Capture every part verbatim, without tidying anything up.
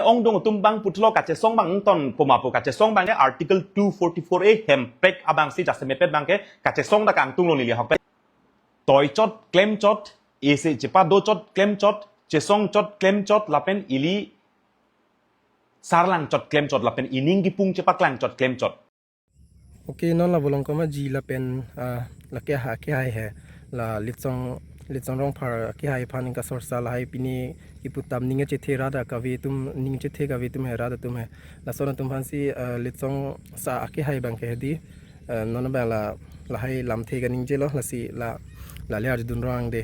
ongdung atum abang puthlo kachesong abang ton puma pu kachesong abang ke Article two forty-four A hemprek abangsi jasemetpet abangke kachesong dak angtung lo neli ahok pen. Toi chot, klem chot, ese chepado chot, klem chot, chesong chot, klem chot, lapen ili sarlang chot, klem chot, lapen ining kipung chepaklang chot, klem chot. Okay, non la Volongkom Aji lapen, ah, lake ha, akehai he. La Litsong, Litsong Rongphar akehai aphan ingka sorsa lahai pini iputam ning chethe rada kave atum, ning chethe kave atum he, rada atum he. Lason atum aphansi, ah, Litsong sa akehai abangke hedi, ah, non abang la, lahai lamthe kaningje lo, lasi la, la le arjudun rong de.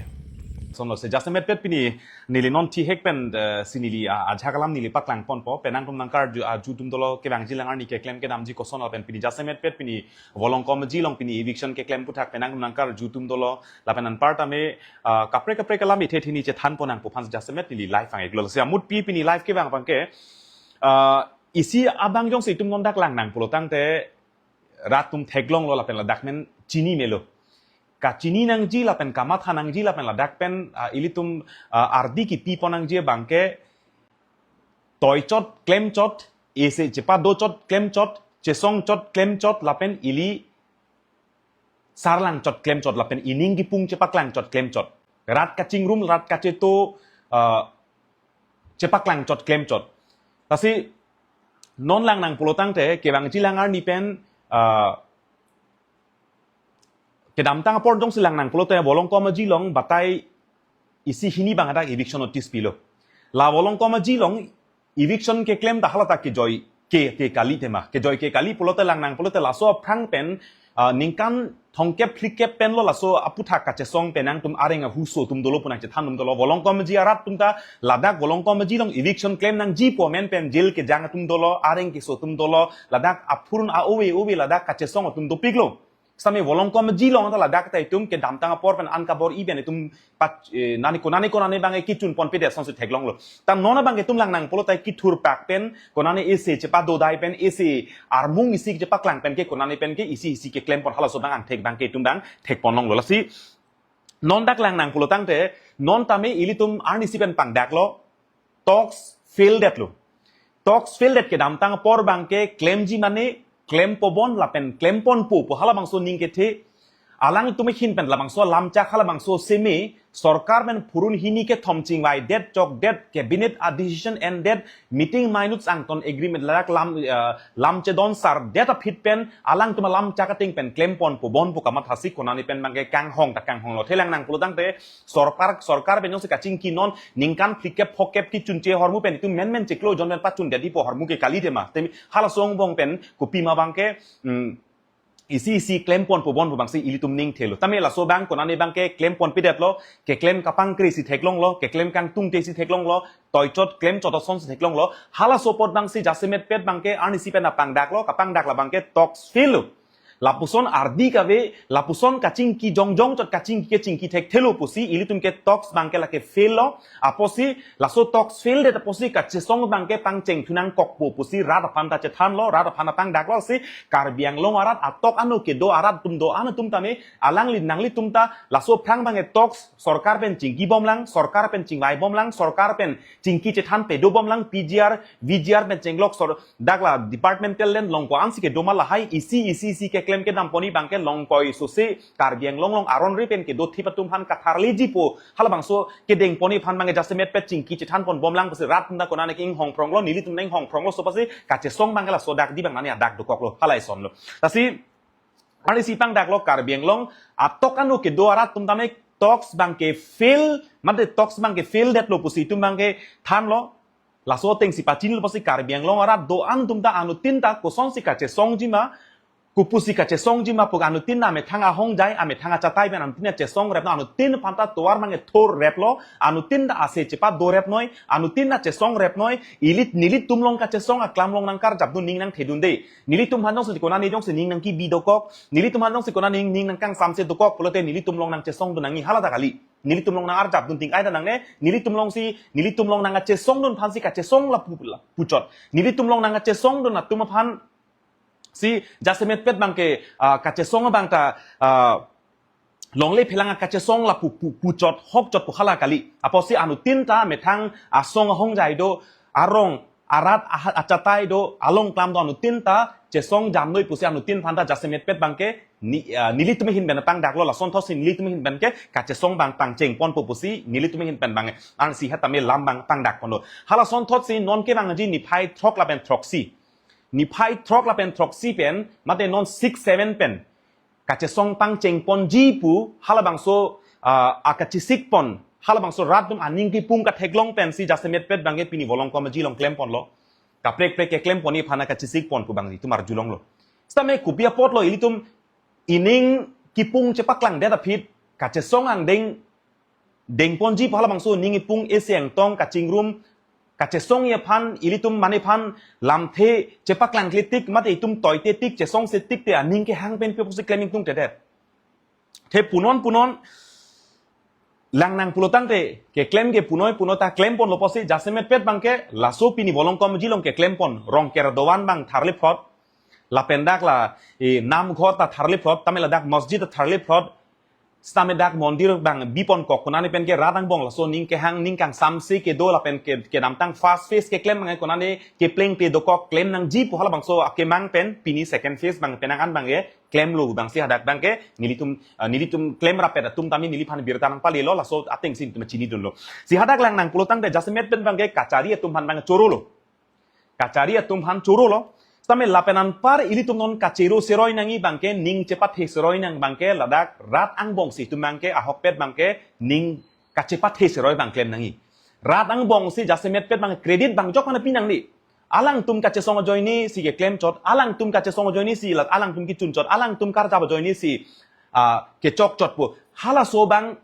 Sonlo se jasemetpet pini neli non thihek pen, eh, si neli, ah, ajak alam neli paklang ponpo, penang atum nangkarju, ah, ju atum dolo kevangji lang arni keklem kedamji koson lapen pini jasemetpet pini Volongkom Aji along pini eviction keklem aputhak penang atum nangkarju atum dolo, lapen anparta me, ah, kaprek kaprek alam ithe thini chethan ponnang pu aphan jasemet neli live ang-iklo. Si amut pi pini live kevang abangke, ah, isi abang jongsi itum non dak langnang pulo tangte rat atum theklonglo lapen ladak men chini melo. Kachini nangji lapen kamatha nangji lapen ladak pen, ah, ilitum, ah, ardi kipi pon nangji abangke toi chot, klem chot, ese chepado chot, klem chot, chesong chot, klem chot, lapen ili sarlang chot, klem chot, lapen ining kipung chepaklang chot, klem chot. Rat kachingrum, rat kacheto, ah, chepaklang chot, klem chot. Lasi non langnang pulo tangte kevangji lang arni pen, ah, kedamtang apor jongsi langnang pulote Volongkom Aji along batai isi hini abang hadak eviction notice pilo. La Volongkom Aji along eviction keklem ta hala ta kejoi ke, ke kali tema. Kejoi ke kali pulote langnang pulote laso aphrang pen, ah, ningkan thomkep phlikep pen lo laso aputhak kachesong penang atum areng ahuso atum dolo pu nangchethan atum dolo. Volongkom Aji arat atum ta ladak Volongkom Aji along eviction klem nangji pu amen pen jail kejang atum dolo, areng keso atum dolo, ladak aphurun a-ove ove ladak kachesong atum dopiklo. Sitame Volongkom Aji along ta ladak ta itum kedamtang apor pen an kabor-i pen itum pat, eh, nani konani konani abangke kichun ponpedet asonsi theklonglo. Ta non abangke itum langnang pulote kithurpak pen, konani ese chepadodai pen, ese armung isi chepaklang pen ke, konani pen ke isi isi keklem pon halaso abang angthek abangke itum abang thek ponlonglo. Lasi non dak langnang pulo tangte, non tame ilitum arnisi pen pangdaklo, talks failed detlo. Talks failed det kedamtang apor abangke klemji mane, klem pobon lapen klem ponpo pu halabangso aning kethe. Alangtum ahin pen labangso lamchak halabangso seme, sorkar pen phurun hini kethom chingvai det chok det, cabinet a-decision en det, meeting minutes angton agreement ladak lam, eh, lam chedon sar det aphi pen, alangtum alamchak ateng pen klem ponpo bon pu kamathasi konani pen abangke kanghong ta kanghonglo. The langnang pulo tangte sorkar, sorkar pen jongsi kachingki non ningkan phlikep phokep kichunche ahormu pen itum menmen chiklo jon pen pachun dadipo ahormu ke kali tema. Temi halaso angbong pen kopima abangke, mm, isi isi klem ponpo bon pu abangsi ilitum ning thelo. Tame laso abang konani abangke klem ponpedetlo, keklem kapangkre si theklonglo, keklem kangtungte si theklonglo, toi chot klem chot asonsi theklonglo. Halaso apot abangsi jasemetpet abangke arnisi pen apangdaklo, kapangdak la abangke talks fail lo. Lapuson ardi kave, lapuson kachingki jongjong chot kachingki kechingki thekthelo pusi ilitum ke talks abangke lake fail lo. Apotsi laso talks fail det apotsi kachesong abangke pangcheng thu nangkokpo pusi rat aphan ta chethanlo, rat aphan apangdaklo si Karbi Anglong arat atok ano kedo arat atum do-an atum tame alangli nanglitum ta laso aphrang abangke talks sorkar pen chingki bomlang, sorkar pen chingvai bomlang, sorkar pen chingki chethan pedo bomlang, P G R, V G R pen chenglok sor, dak la departmental land along ko-ansi kedo ma lahai isi isi isi keklem kedam pon-i abangke longkoi sose Karbi Anglong along aron ri pen kedo thip atum aphan katharleji pu halabangso kedeng pon-i aphan abangke jasemetpet chingki chethan pon bomlang pusi rat atum ta konani ke inghong phronglo, nelitum ta inghong phronglo, so pusi kachesong abangke laso dak di abang nani adak dokoklo, hala isonlo. Lasi arnisi pangdaklo Karbi Anglong atok ano kedo arat atum tame talks abangke fail, mate talks abangke fail detlo pusi itum abangke thanlo. Laso atengsi pachinilo pusi Karbi Anglong arat do-an atum ta anuttin ta kosonsi kachesongji ma, kopusi kachesongji ma pu anuttin amethang ahongjai, amethang achatai pen anuttin ta chesong repnoi, anuttin aphan ta tovar abangke thor replo, anuttin ta ase chepadorepnoi, anuttin ta chesong repnoi, ili nelitum along kachesong aklam along nangkarjapdun, ning nangthedunde. Nelitum aphan jongsi konani jongsi ning nangkibi dokok, nelitum aphan jongsi konani ning nangkangsamse dokok pulote nelitum along nangchesongdun nangji hala ta kali. Nelitum along nangarjapdun ting ai ta nangne, nelitum alongsi, nelitum along nangkachesongdun aphansi kachesong lapu, lapuchot. Nelitum along nangkachesongdun atum aphansi jasemetpet abangke, ah, kachesong abang ta, ah, longle phelang akachesong lapu, pu, puchot, hokchot pu hala kali. Apotsi anuttin ta methang asong ahongjai do, arong arat aha- achatai do along klam do anuttin ta chesong jamnoi pusi anuttin aphan ta jasemetpet abangke ni, ah, nelitum ahin pen tangdaklo, lasonthotsi nelitum ahin pen ke kachesong abang pangchengponpo pusi nelitum ahin pen abang ansi hatame lam abang tangdakponlo. Halasonthotsi non kevangji niphai throk lapen throksi. Niphai throk lapen throksi pen, mate non six seven pen kachesong pangchengponji pu, halabangso, ah, akachesikpon, halabangso rat atum aning kipung katheklong pensi jasemetpet abangke pini Volongkom Aji along klemponlo. Kaprek prek keklemponji aphan akachesikpon pu abang itum arjulonglo. Sitame kopi apotlo ilitum ining kipung chepaklangdet aphi kachesong angdeng dengponji pu halabangso ning kipung ese angtong kachingrum kachesongji aphan ilitum mane aphan lamthe chepaklangkle tik mate itum toite tik chesongse tik te aning kehang pen pe pusi klem ingtungtedet. The punon punon langnang pulotangte keklem ke punoi puno ta klemponlo pusi jasemetpet abangke laso pini Volongkom Aji along keklempon Rongker dovan abang tharlephrot, lapen dak la, eh, namghor ta tharlephrot, tame ladak masjid ta tharlephrot, sitame dak mondir abang biponkok konane pen ke rat angbong laso ning kehang ning kangsamse kedo lapen ke kedamtang first phase keklem abang konane keplengple dokok klem nangji pu halabangso akemang pen pini second phase abang penang an abangke klemlo abangsi hadak abangke nelitum, ah, nelitum klemrapet atum tame neliphan birta nangpalelo, laso atengsi nelitum chinidunlo. Si hadak langnang pulotangte jasemetpet abangke kachari atum aphan abang chorolo. Kachari atum aphan chorolo. Sitame lapen anpar ilitum non kachero seroi nangji abangke ning chepathe seroi nang abangke ladak rat angbongsi itum abangke ahokpet abangke ning kachepathe seroi abang klem nangji. Rat angbongsi jasemetpet abang credit abang jok mana pinangji. Alangtum kachesong ajoinesi keklem chot, alangtum kachesong ajoinesi la alangtum kichun chot, alangtum karjap ajoinesi, ah, kechok chot pu. Halaso abang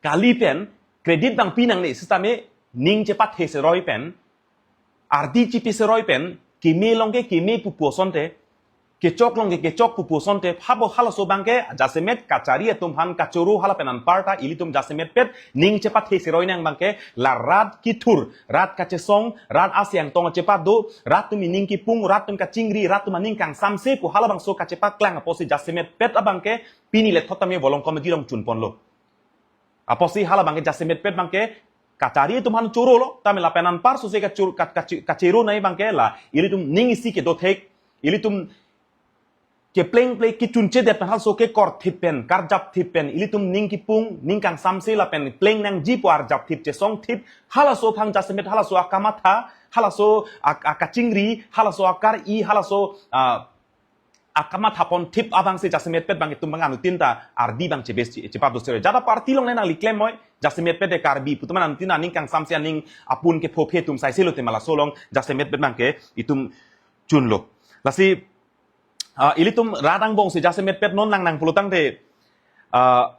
kali pen credit abang pinangji sitame ning chepathe seroi pen, ardi chipi seroi pen, keme along ke keme pupu asonte, kechok along ke kechok pupu asonte, habo halaso abangke jasemet kachari atum aphan kachoro hala pen anparta ilitum jasemetpet ning chepathe seroi nang abangke la rat kithur, rat kachesong, rat ase angtong chepado, rat atum ining kipung, rat atum kachingri, rat atum aning kangsamse pu halabangso kachepaklang apotsi jasemetpet abangke pini lethot tame Volongkom Aji along chunponlo. Apotsi hala abangke jasemetpet abangke kachari atum aphan chorolo, tame lapen anpar sose kachur- ka- kachi- kachero nangji abangke la ilitum ning isi kedothek, ilitum keplengple kichunchedet pen halaso kekorthip pen, karjapthip pen, ilitum ning kipung, ning kangsamse lapen pleng nangji pu arjapthip chesongthip, halaso aphan jasemet halaso akamatha, halaso ak- akachingri, halaso akar-i, halaso, ah, akamathaponthip abangsi jasemetpet abang itum abang anuttin ta ardi abang chebes chi- chepado seroi. Jada party along nangli klem moi, jasemetpet de Karbi pu atum anuttin aning kangsamse aning apun kephophe atum saiselo tema laso along jasemetpet abangke itum chunlo. Lasi, ah, ilitum rat angbongsi jasemetpet non langnang pulotangte, ah,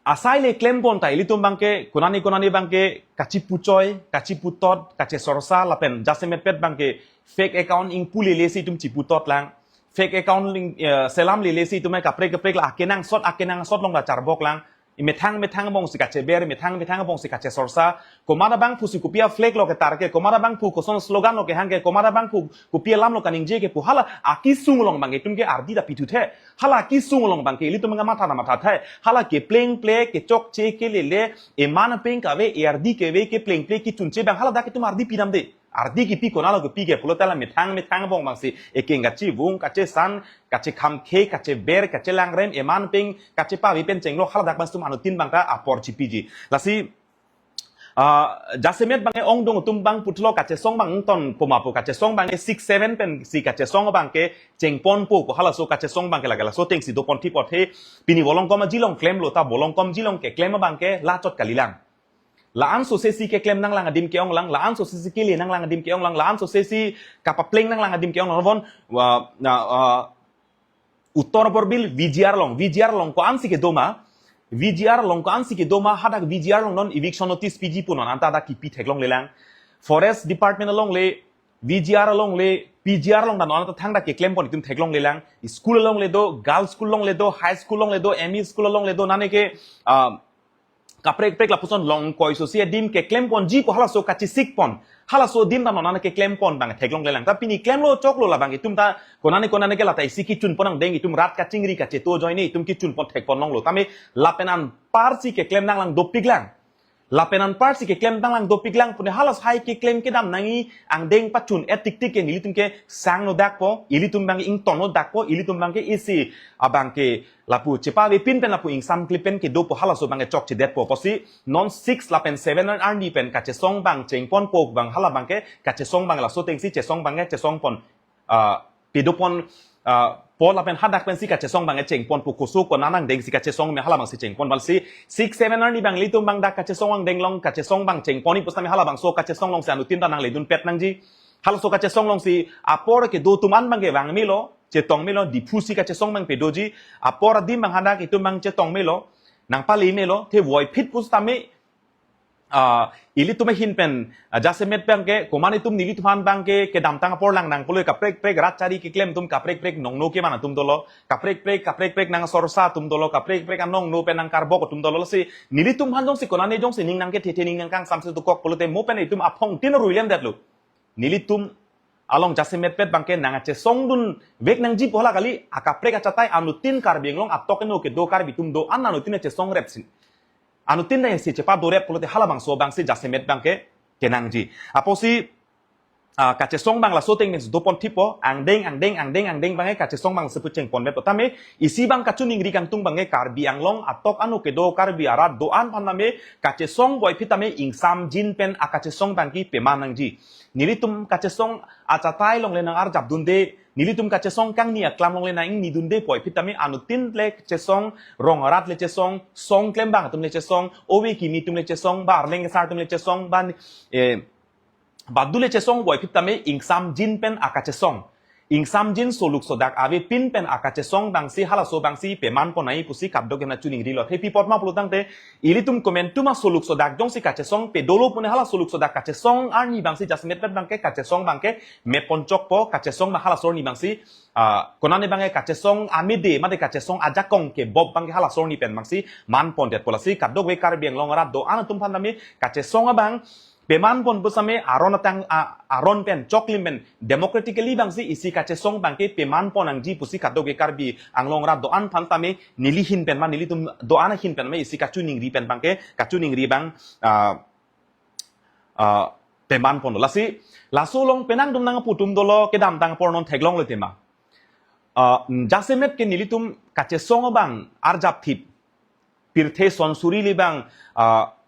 asai le klempon ta ilitum abangke konane konane abangke kachipuchoi, kachiputot, kachesorsa lapen jasemetpet abangke fake account ingpu lelesi itum chiputot lang. Fake account ling, eh, selam lelesi itum kaprek kaprek la akenangsot akenangsot along la charbok lang. Methang methang angbongsi kacheber, methang methang angbongsi kachesorsa. Komat abangphusi kopi a-flag lo ketar ke, komat abangphu koson slogan lo kehang ke, komat abangphu kopi alam lo kaningje ke pu hala akesung along abangke itum ke ardi ta pithuthe. Hala akesung along abangke ilitum abang matha ta mathathe. Hala keplengple, kechokche, kelele, eman pen kave, ardi kave, keplengple, kichunche abang hala dak itum ardi pidamde. Ardi kipi konatlo kipi ke pulote la methang methang angbong abangsi ekeng kachevung, kachesan, kachekhamkhe, kacheber, kachelangrem, eman pen kachepave pen chenglo hala dak abang itum anuttin abang ta apor chipiji. Lasi, ah, jasemet abangke ongdung atum abang puthlo kachesong abang ton puma pu kachesong abangke six seven pensi kachesong abangke chengponpo pu halaso kachesong abangke lake laso atengsi doponthip apot he pini Volongkom Aji along klemlo ta Volongkom Aji along keklem abangke lachot kalilang. La-an sosesi keklem nanglang adim ke-onglang, la-an sosesi kele nanglang adim ke-onglang, la-an sosesi kapapleng nanglang adim ke-onglang. Von, wa, na, ah, Uttor Borbil V G R along, V G R along ko-ansi kedoma, V G R along ko-ansi kedoma, hadak V G R along non eviction notice piji pu non anta dak kipi theklonglelang. Forest Department along le, V G R along le, P G R along ta non anta thangdak keklempon itum theklonglelang. School along le do, girls school along le do, high school along le do, M E school along le do, nane ke, ah, kaprek prek lapuson long koi sosi adim keklemponji pu halaso kachesikpon. Halaso adim ta non anta keklempon abang theklonglelang. Ta pini klemlo choklo labang itum ta konane konane ke lata isi kichunpon angdeng itum rat kachingri kacheto ajoine itum kichunpon thekpon longlo. Tame lapen anparsi keklem nanglang dopiklang. Lapen anparsi keklem tanglang dopiklang pune halas hai keklem kedam nangji angdeng pachun-et tiktik ke nelitum ke sangno dakpo, ilitum abang ingtonno dakpo, ilitum abang ke isi abang ke lapu chepavepin pen lapu ingsam klip pen kedopo halaso abang ke chokchedetpo pusi non six lapen seven arni pen kachesong abang chengponpo abang hala abang ke kachesong abang laso atengsi chesong abang ke chesongpon ah, pedopon, ah, po lapen hadak pensi kachesong abang chengponpo koso konat angdengsi kachesong me hala abangsi chengpon vansi six seven arni abang ilitum abang dak kachesong angdeng along kachesong abang chengponji pusitame hala abangso kachesong alongsi anuttin ta nangledunpet nangji. Halaso kachesong alongsi apor kedo atum an abang ke vangmelo, chetongmelo, Diphusi kachesong abang pedoji, apor adim abang hadak itum abang chetongmelo, nangpalemelo, te voiphit pusitame ah, ilitum ahin pen, ah, jasemet abang ke, komat itum nelitum aphan abang ke, kedamtang apor lang nangpule kaprek prek rat chari keklem atum kaprek prek nongno keman atum dolo, kaprek prek, kaprek prek nangsorsa atum dolo, kaprek prek anongno pen nangkarbok atum dolo, lasi nelitum aphan jongsi konane jongsi ning nangkethethe ning nangkangsamse dokok pulote mo pen itum aphongtin ruilemdetlo. Nelitum along jasemetpet abang ke nangkachesongdunvek nangji pu hala kali, akaprek achatai anuttin Karbi Anglong atok eno kedo Karbi atum do-an anuttin chesongrepsi. Anuttin dai si chepadorep pulote hala abangso abangsi jasemet abang ke kenangji. Apotsi, ah, kachesong abang laso ateng mes dopon thipo, angdeng, angdeng, angdeng, angdeng abang ke kachesong abang sepu chengponbet tame, isi abang kachiningri kangtung abang ke Karbi Anglong atok ano kedo Karbi arat do-an aphan tame, kachesong voiphit tame ingsamjin pen akachesong abang ke peman nangji. Nelitum kachesong achatai along le nangarjapdunde, nelitum kachesong kangni aklam along le nang-ingnidunde voiphit tame anuttin le chesong, rong arat le chesong, song klembang atum le chesong, ove kimi atum le chesong, ba arleng kesar atum le chesong, ba, eh, badu le chesong voiphit tame ingsamjin pen akachesong. Ingsamjin soluk sodak avepin pen akachesong abangsi halaso abangsi pemanpon nangji pusi kadokave nangchiningrilo. Hepi apot ma pulotangte ilitum komantu ma soluk sodak jongsi kachesong pedolo pune hala soluk sodak kachesong arni abangsi jasemetpet abang ke kachesong abang ke meponchokpo, kachesong abang halaso arni abangsi, ah, konane abang ke kachesong amede mate kachesong ajakong kebop abang ke halaso arni pen abangsi manpondetpo, lasi kadokave Karbi Anglong arat do-an atum aphan tame kachesong abang pemanpon pusitame aron atang, a, aron pen choklim pen democratically abangsi isi kachesong abang ke pemanpon nangji pusi kadokave Karbi Anglong arat do-an aphan tame neli ahin pen ma nelitum do-an ahin pen ma isi kachiningri pen abang ke kachiningri abang, ah, ah, pemanponlo. Lasi laso along penang atum nangpu atum dolo kedamtang apor non theklonglo tema. Ah, jasemet ke nelitum kachesong abang arjapthip. Pirthe Sonsuri le abang, ah,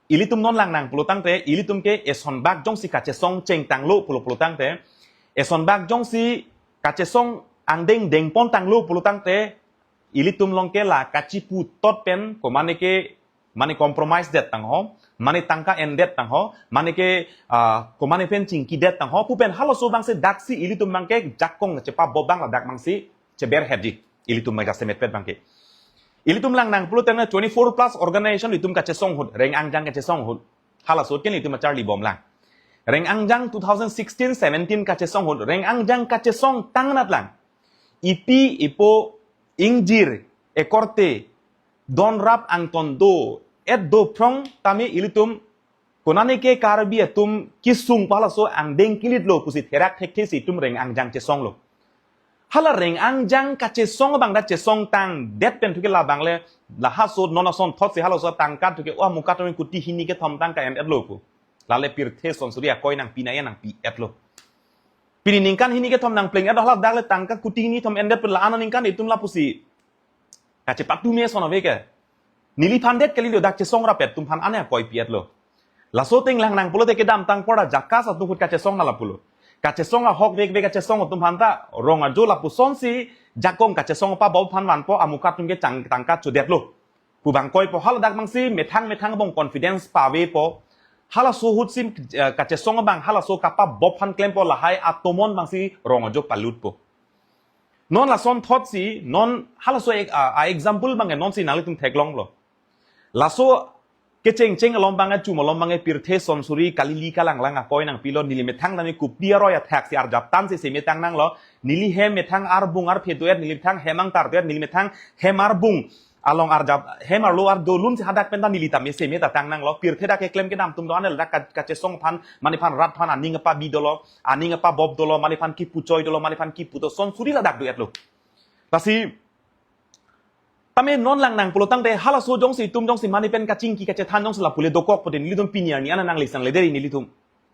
ilitum non lang nang pulotangte, ilitum ke eson bak jongsi kachesong chengtanglo pulo pulotangte, eson bak jongsi kachesong angdeng dengpontanglo pulotangte, ilitum along ke la kachiputot pen, komane ke, mane compromise det tangho, mane tangka endet tangho, mane ke, ah, komane pen chingkidet tangho, pu pen halaso abangsi daksi ilitum abang ke jakong chepabop abang ladak abangsi cheberhetji. Ilitum abang jasemetpet abang ke. Ilitum lang nang pulotangte twenty-four plus organization ilitum kachesong ahut, reng angjang kachesong ahut. Halaso ahut ke ilitum acharlibomlang. Reng angjang two thousand sixteen seventeen kachesong ahut, reng angjang kachesong tangnat lang. Ipi ipo ingjir ekorte donrap angton do-et dophrong tame ilitum konane ke Karbi atum kesung pu halaso angdeng kilitlo pusi therak thekthesi itum reng angjang chesonglo. Hala reng angjang kachesong abang dak chesong tangdet pen thuke labang le, lahaso non asonthotsi halaso tangka thuke o amukat tame kuti hini kethom tangka endetlo pu. Lale Pirthe Sonsuri akoi nangpi nangji nangpi-etlo. Pini ningkan hini kethom nangpleng-et hala dak le tangka kuti hini thom endet pen la-an aningkan itum lapusi kachepatu me son ave ke. Neliphan det kalilo, dak chesongrapet atum aphan ane akoi pi-etlo. Laso ateng lang nang pulote kedamtang apor JACAS atum ahut kachesong hala pulo. Kachesong ahokvekvek kachesong atum aphan ta rong ajo lapusonsi jakong kachesong pabop aphan vanpo, amukat atum ke chang tangka chodetlo pu abang koipo, hala dak abangsi methang methang abang confidence pavepo. Halaso ahutsi, eh, kachesong abang halaso kapabop aphan klempo, lahai atomon abangsi rong ajo palutpo. Non lasonthotsi, non halaso ek-, a, a example abang nonsi nanglitum theklonglo. Laso kechengcheng along abang, chum along abang Pirthe Sonsuri kalili kalanglang akoi nangpilo, neli methang tame kopi aroi athaksi arjaptansi semetang nanglo, neli hem methang arbung arphe do-et, neli methang hem angtar do-et, neli methang hem arbung along arjap, hem arlo ardo lunsi hadak pen ta neli tame semetang nanglo. Pirthe dak keklem kedam atum do-an le dak ka-, kachesong aphan, mane aphan rat aphan aning apabi dolo, aning apabop dolo, mane aphan kipu choi dolo, mane aphan kipu do, Sonsuri ladak do-etlo. Lasi Tame non lang nang pulotangte halaso jongsi itum jongsi mane pen kachingki kachethan jongsi lapu le dokok pute nelitum pini arni ana nang lisang le deri nelitum.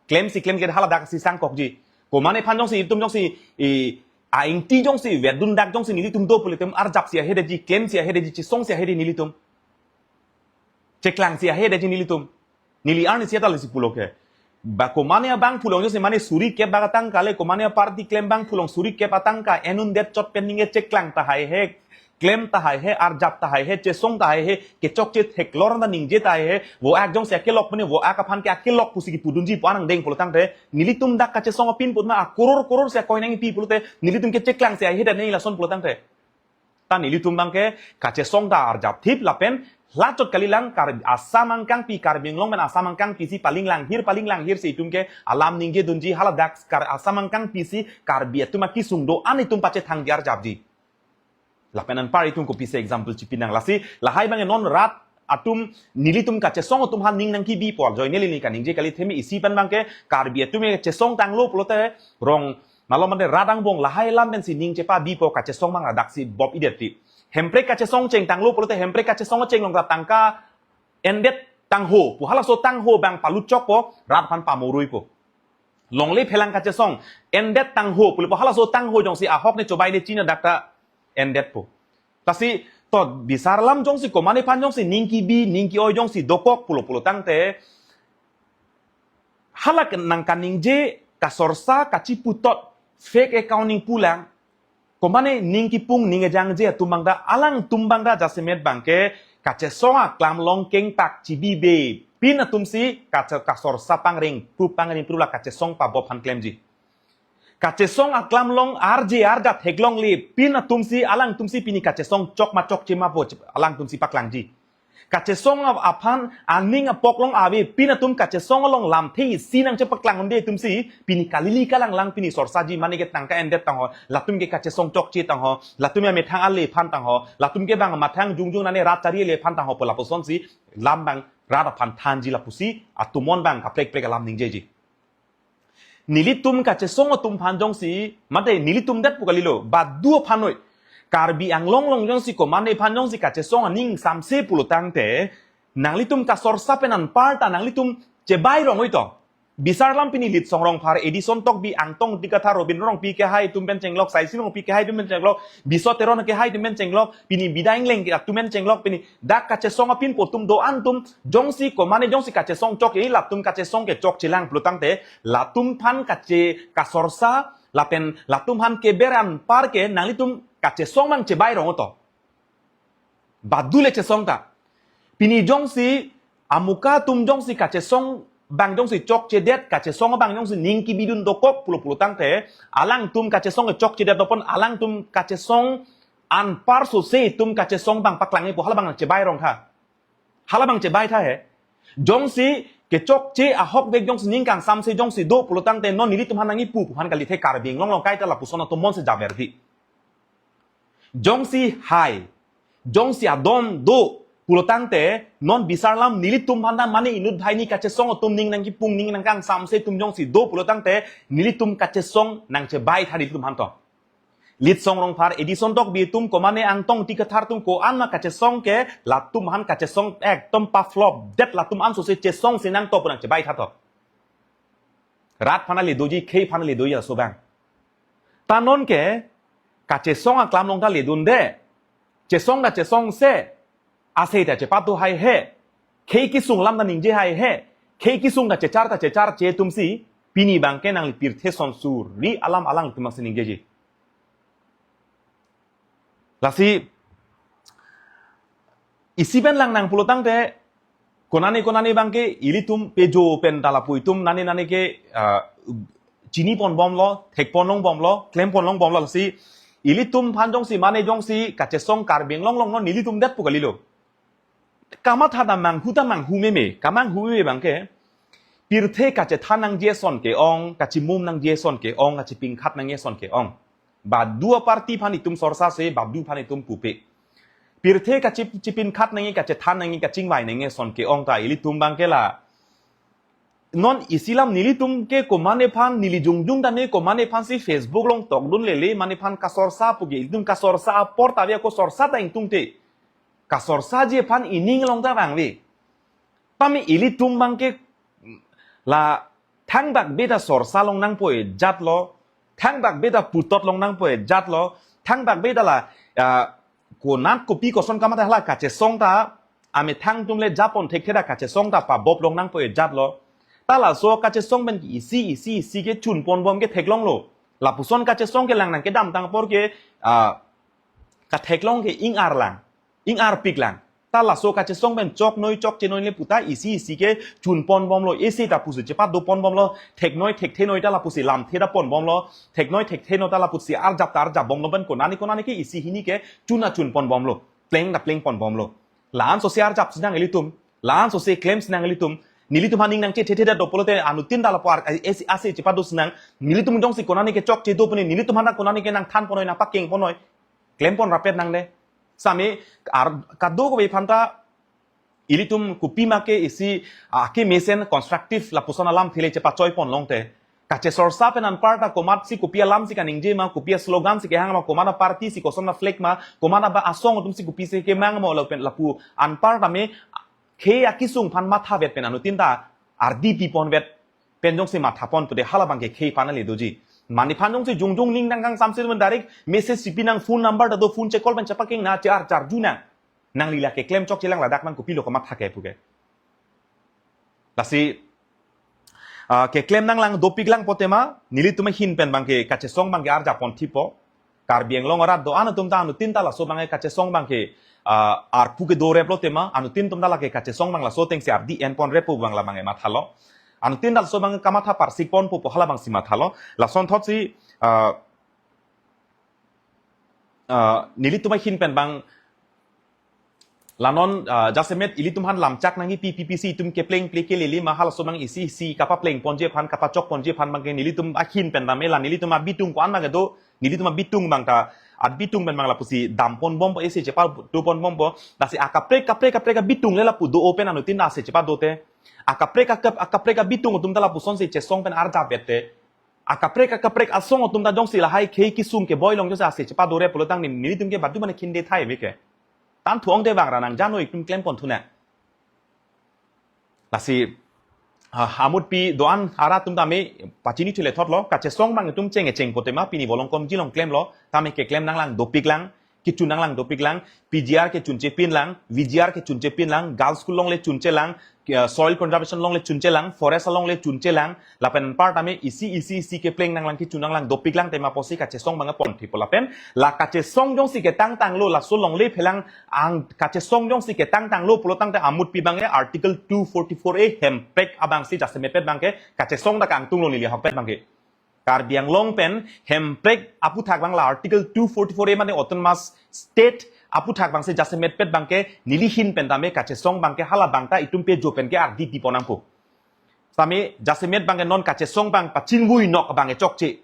Klemsi klemkle hala dak si sangkokji. Komane aphan jongsi itum jongsi i a-ingti jongsi vedun dak jongsi nelitum do pule tem arjapsi ahedetji, klemsi ahedetji, chesongsi ahede nelitum. Cheklangsi ahedetji nelitum. Neli arni siata lesi pulo ke. Ba komane abang pulong jongsi mane suri kep bak atangka le komane party klem bang pulong suri kep atangka enun det chot pen ningje cheklang tahai he, klem tahai he, arjap tahai he, chesong tahai he, kechokche theklor anta ningje tahai he, vo ak jongsi akelok pune, vo ak aphan ke akelok pusi kipudunji pu anang deng pulotangte, nelitum dak kachesong apin putma akoror koror si akoi nangpi pulote, nelitum ke cheklangsi ahedetji lason pulotangte. Ta nelitum abang ke kachesong ta arjap thip lapen lachot kalilang Kar-, Assam angkangpi, Karbi Anglong pen Assam angkangpi si paling langhir, paling langhir si itum ke alam ningje dunji hala dak Kar-, Assam angkangpi si Karbi atum akisung do-an itum pachethangji arjapji. Lapen anpar itum kopisi example chipi nang lasi, lahai abang non rat atum nelitum kachesong atum aphan ning nangkibi pol joy neli ni kaningje kali themi isi pen abang ke Karbi atum ke chesong tanglo pulote rong malom mane rat angbong lahai alam pensi ning chepabi po kachesong abang ladak si bop idet ti. Hemprek kachesong cheng tanglo pulote Hemprek kachesong cheng along ta tangka endet tangho pu halaso tangho abang paluchok po rat aphan pamorui po. Longle phelang kachesong endet tangho pule po halaso tangho jongsi ahok ne chobai ne china dak ta endet po. Lasi to bisar alam jongsi komane aphan jongsi ning kibi ning ki-oi jongsi dokok pulo pulotangte hala nang kaningje kasorsa kachiputot fake account ning pulang. Komane ning kipung ning ejangje atum abang ta alangtum abang ta jasemet abang ke kachesong aklam along kengpak chibibe pin atum si kache-, kasorsa pangreng prup pangreng prup la kachesong pabop aphan klemji. Kachesong aklam along arje arjap theklongle pin atum si alangtum si pini kachesong chok ma chokche ma po alangtum si paklangji. Kachesong ap-, aphan aning apok along ave pin atum kachesong along lamthe isi nangchepaklang unde atum si pini kalili kalanglang pini sorsaji mane ke tangka endet tangho, latum ke kachesong chokche tangho, latum ya methang ale aphan tangho, latum ke bang mathang jungjung nane rat chari ale aphan tangho pu lapuson si lam abang rat aphan thanji lapusi atumon abang kaprek prek alam ningjeji. Nelitum kachesong atum aphan jongsi, mate nelitum det pu kalilo, badu aphan noi. Karbi Anglong along jongsi komane aphan jongsi kachesong aning samse pulotangte, nanglitum kasorsa pen anparta nanglitum chebai rong oi to. Bisar alam pini Litsong Rongphar, Edison Tokbi, Angtong Dikathar, Robin Rongpi kehai atum pen chenglok, Saisi Rongpi kehai atum pen chenglok, Biso Teron kehai atum pen chenglok, pini Bida Ingleng ke atum pen chenglok, pini dak kachesong apin po atum do-an atum, jongsi komane jongsi kachesong chok e latum kachesong ke chokchelang pulotangte, latum aphan kache kasorsa, lapen latum aphan keber anpar ke nanglitum kachesong abang chebai rong oi to. Badu le chesong ta. Pini jongsi amuka atum jongsi kachesong abang jongsi chokchedet kachesong abang jongsi ning kibidun dokok pulo pulotangte, alangtum kachesong chokchedet dopon alangtum kachesong anpar sose itum kachesong abang paklang ipo hala abang chebai rong tha. Hala abang chebai tha he. Jongsi kechokche ahok vek jongsi ning kangsamse jongsi do pulotangte non nelitum aphan nangkipu pu aphan kalithe Karbi Anglong along kaita lapuson atum monsi jaber di. Jongsi hai, jongsi adon do pulotangte non bisar alam nelitum aphan ta mane inut bhai ni kachesong atum ning nangkipung ning nangkangsamse atum jongsi do pulotangte nelitum kachesong nangchebai tha nelitum aphan to. Litsong Rongphar, Edison Tokbi atum komane Angtong Dikathar atum ko-an ma kachesong ke latum aphan kachesong ekdom pa flop det latum an sose chesongsi nangto pu nangchebai tha to. Rat aphan le doji, khei aphan le doji laso abang. Ta non ke kachesong aklam along ta ledunde. Chesong ta chesongse. Asei ta chepatu hai he. Khei kisung alam ta ningje hai he. Khei kisung ta chechar ta checharche atum si pini abang ke nangli pirthe son suri alam alangtum si ningjeji. Lasi isi pen lang nang pulotangte konane konane abang ke ilitum pejo pen ta lapu itum nane nane ke, ah, chini pon bomlo, thek pon long bomlo, klem pon long bomlo lasi ilitum aphan jongsi mane jongsi kachesong Karbi Anglong along non nelitum det pu kalilo. Kamatha ta manghu ta manghu meme, kamanghu meme abang ke. Pirthe kachethan nangji ason ke-ong, kachimum nangji ason ke-ong, kachipinkhat nangji ason ke-ong. Badu aparty aphan itum sorsa se, badu aphan itum pupe. Pirthe kachi-, chipinkhat nangji, kachethan nangji, kachingvai nangji ason ke-ong ta ilitum abang ke la. Non isi alam nelitum ke komane aphan, neli jongjong ta ne komane aphan si Facebook along tokdun lele, mane aphan kasorsa pu ke, ilitum kasorsa apor ta ave ako sorsa ta ingtungte. Kasorsaji aphan ining along ta vangve. Tame ilitum abangke la thangbak beda sorsa longnangpo ajat lo, thangbak beda putot longnangpo ajat lo, thangbak beda la, ah, konat kopi koson kamatha hala kachesong ta, amethang atum le japon thekthe ta kachesong ta pabop longnangpo ajat lo. Ta laso kachesong pen isi isi isi kechunponbom ke theklonglo. Lapuson kachesong kelang nangkedamtang apor ke, ah, katheklong ke ing-arlang, ing-arpiklang. Ta laso kachesong pen choknoi chokchenoi le puta isi isi kechunponbomlo, isi ta pusi chepadoponbomlo, theknoi thekthenoi ta lapusi lamthe ta ponbomlo, theknoi thektheno ta lapusi arjap ta arjapbomlo, pen konani konani ke isi hini kechun ta chunponbomlo, pleng ta plengponbomlo. La-an sose arjapsinang ilitum, la-an sose klemsinang ilitum. Nelitum aphan ning nangchethethe ta do pulote anuttin ta lapu ar, eh, isi ase chepadosinang. Nelitum jongsi konani kechokche do pune, nelitum aphan ta konani ke nangthanponnoi, nangpakengponnoi. Klempon rapet nangne. Same ar kadokave aphan ta ilitum kopima ke isi, ah, kemesen constructive lapuson alamthe le chepachoiponlongte. Kachesorsa pen anparta komatsi kopi alamsi kaningje ma, kopi aslogan si kehang ma, komat aparty si koson aflag ma, komat aba asong atumsi kopisi kemang ma, lapen lapu anparta me khei akisung aphan mathavet pen anuttin ta ardi piponvet pen jongsi mathapon pulote hala abangke khei aphan ale doji. Mane aphan jongsi jongjong ning nangkangsamse pen direct message si pinang, phone number ta do, phone che-call pen chepakeng nang, che-ar charju nang. Nangli la keklem chokchelang, ladak nang kopilo kamatha ke puke. Lasi, ah, keklem nanglang dopiklang putema, nelitum ahin pen abangke kachesong abangke arjapon thipo. Karbi Anglong arat do-an atum ta anuttin ta laso abangke kachesong abangke, ah, arpu kedo replo tema, anuttin atum ta lake kachesong abang laso atengsi ardi enpon rep pu abang la abangke mathalo. Anuttin ta laso abangke kamatha parsikponpo pu hala abangsi mathalo. Lasonthotsi, ah, ah, nelitum ahin pen abang la non, ah, jasemet ilitum aphan lamchak nangji, P P P C itum kepleng ple kelele ma, halaso abang isi isi kapaplengponji aphan, kapachokponji aphan abangke nelitum ahin pen tame la nelitum abitung ko-an abangke do, nelitum abitung abang ta, abitung pen abang lapusi damponbompo, isi chepadoponbompo. Lasi akaprek kaprek kaprek abitung le lapu do-o pen anuttin ta ase chepadote. Akaprek akap-, akaprek abitung atum ta lapusonsi chesong pen arjapvette. Akaprek akaprek asong atum ta jongsi lahai khei kisung keboi along jongsi ase chepadore pulotangte nelitum ke badu mane khinde thai veke. Tan thuong te bang ranang jano itum klempon thunang. Lasi, ah, amutpi do-an arat atum tame pachini thule thotlo, kachesong abang itum cheng echeng putema pini volongkom jilong klemlo, tame keklem nanglang dopiklang, kechun nanglang dopiklang, P G R kechunche pinlang, V G R kechunche pinlang, girls school along le chunchelang, eh, soil conservation along le chunchelang, forest along le chunchelang, lapen anparta me isi isi isi kepleng nanglang kechun nanglang dopiklang tema pusi kachesong abang pon thipo lapen, la kachesong jongsi ketangtanglo, laso longle phelang ang kachesong jongsi ketangtanglo pulotangte amutpi abangke Article two forty-four A hemprek abangsi jasemetpet abangke kachesong ta kangtunglo neli ahokpet abangke. Karbi Anglong pen hemprek aputhak abang la Article two forty-four A mane autonomous state aputhak abangsi jasemetpet abangke neli ahin pen tame kachesong abangke hala abang ta itum pejo pen ke ardi piponangpo. Tame jasemet abangke non kachesong abang pachingvui nok abangke chokche.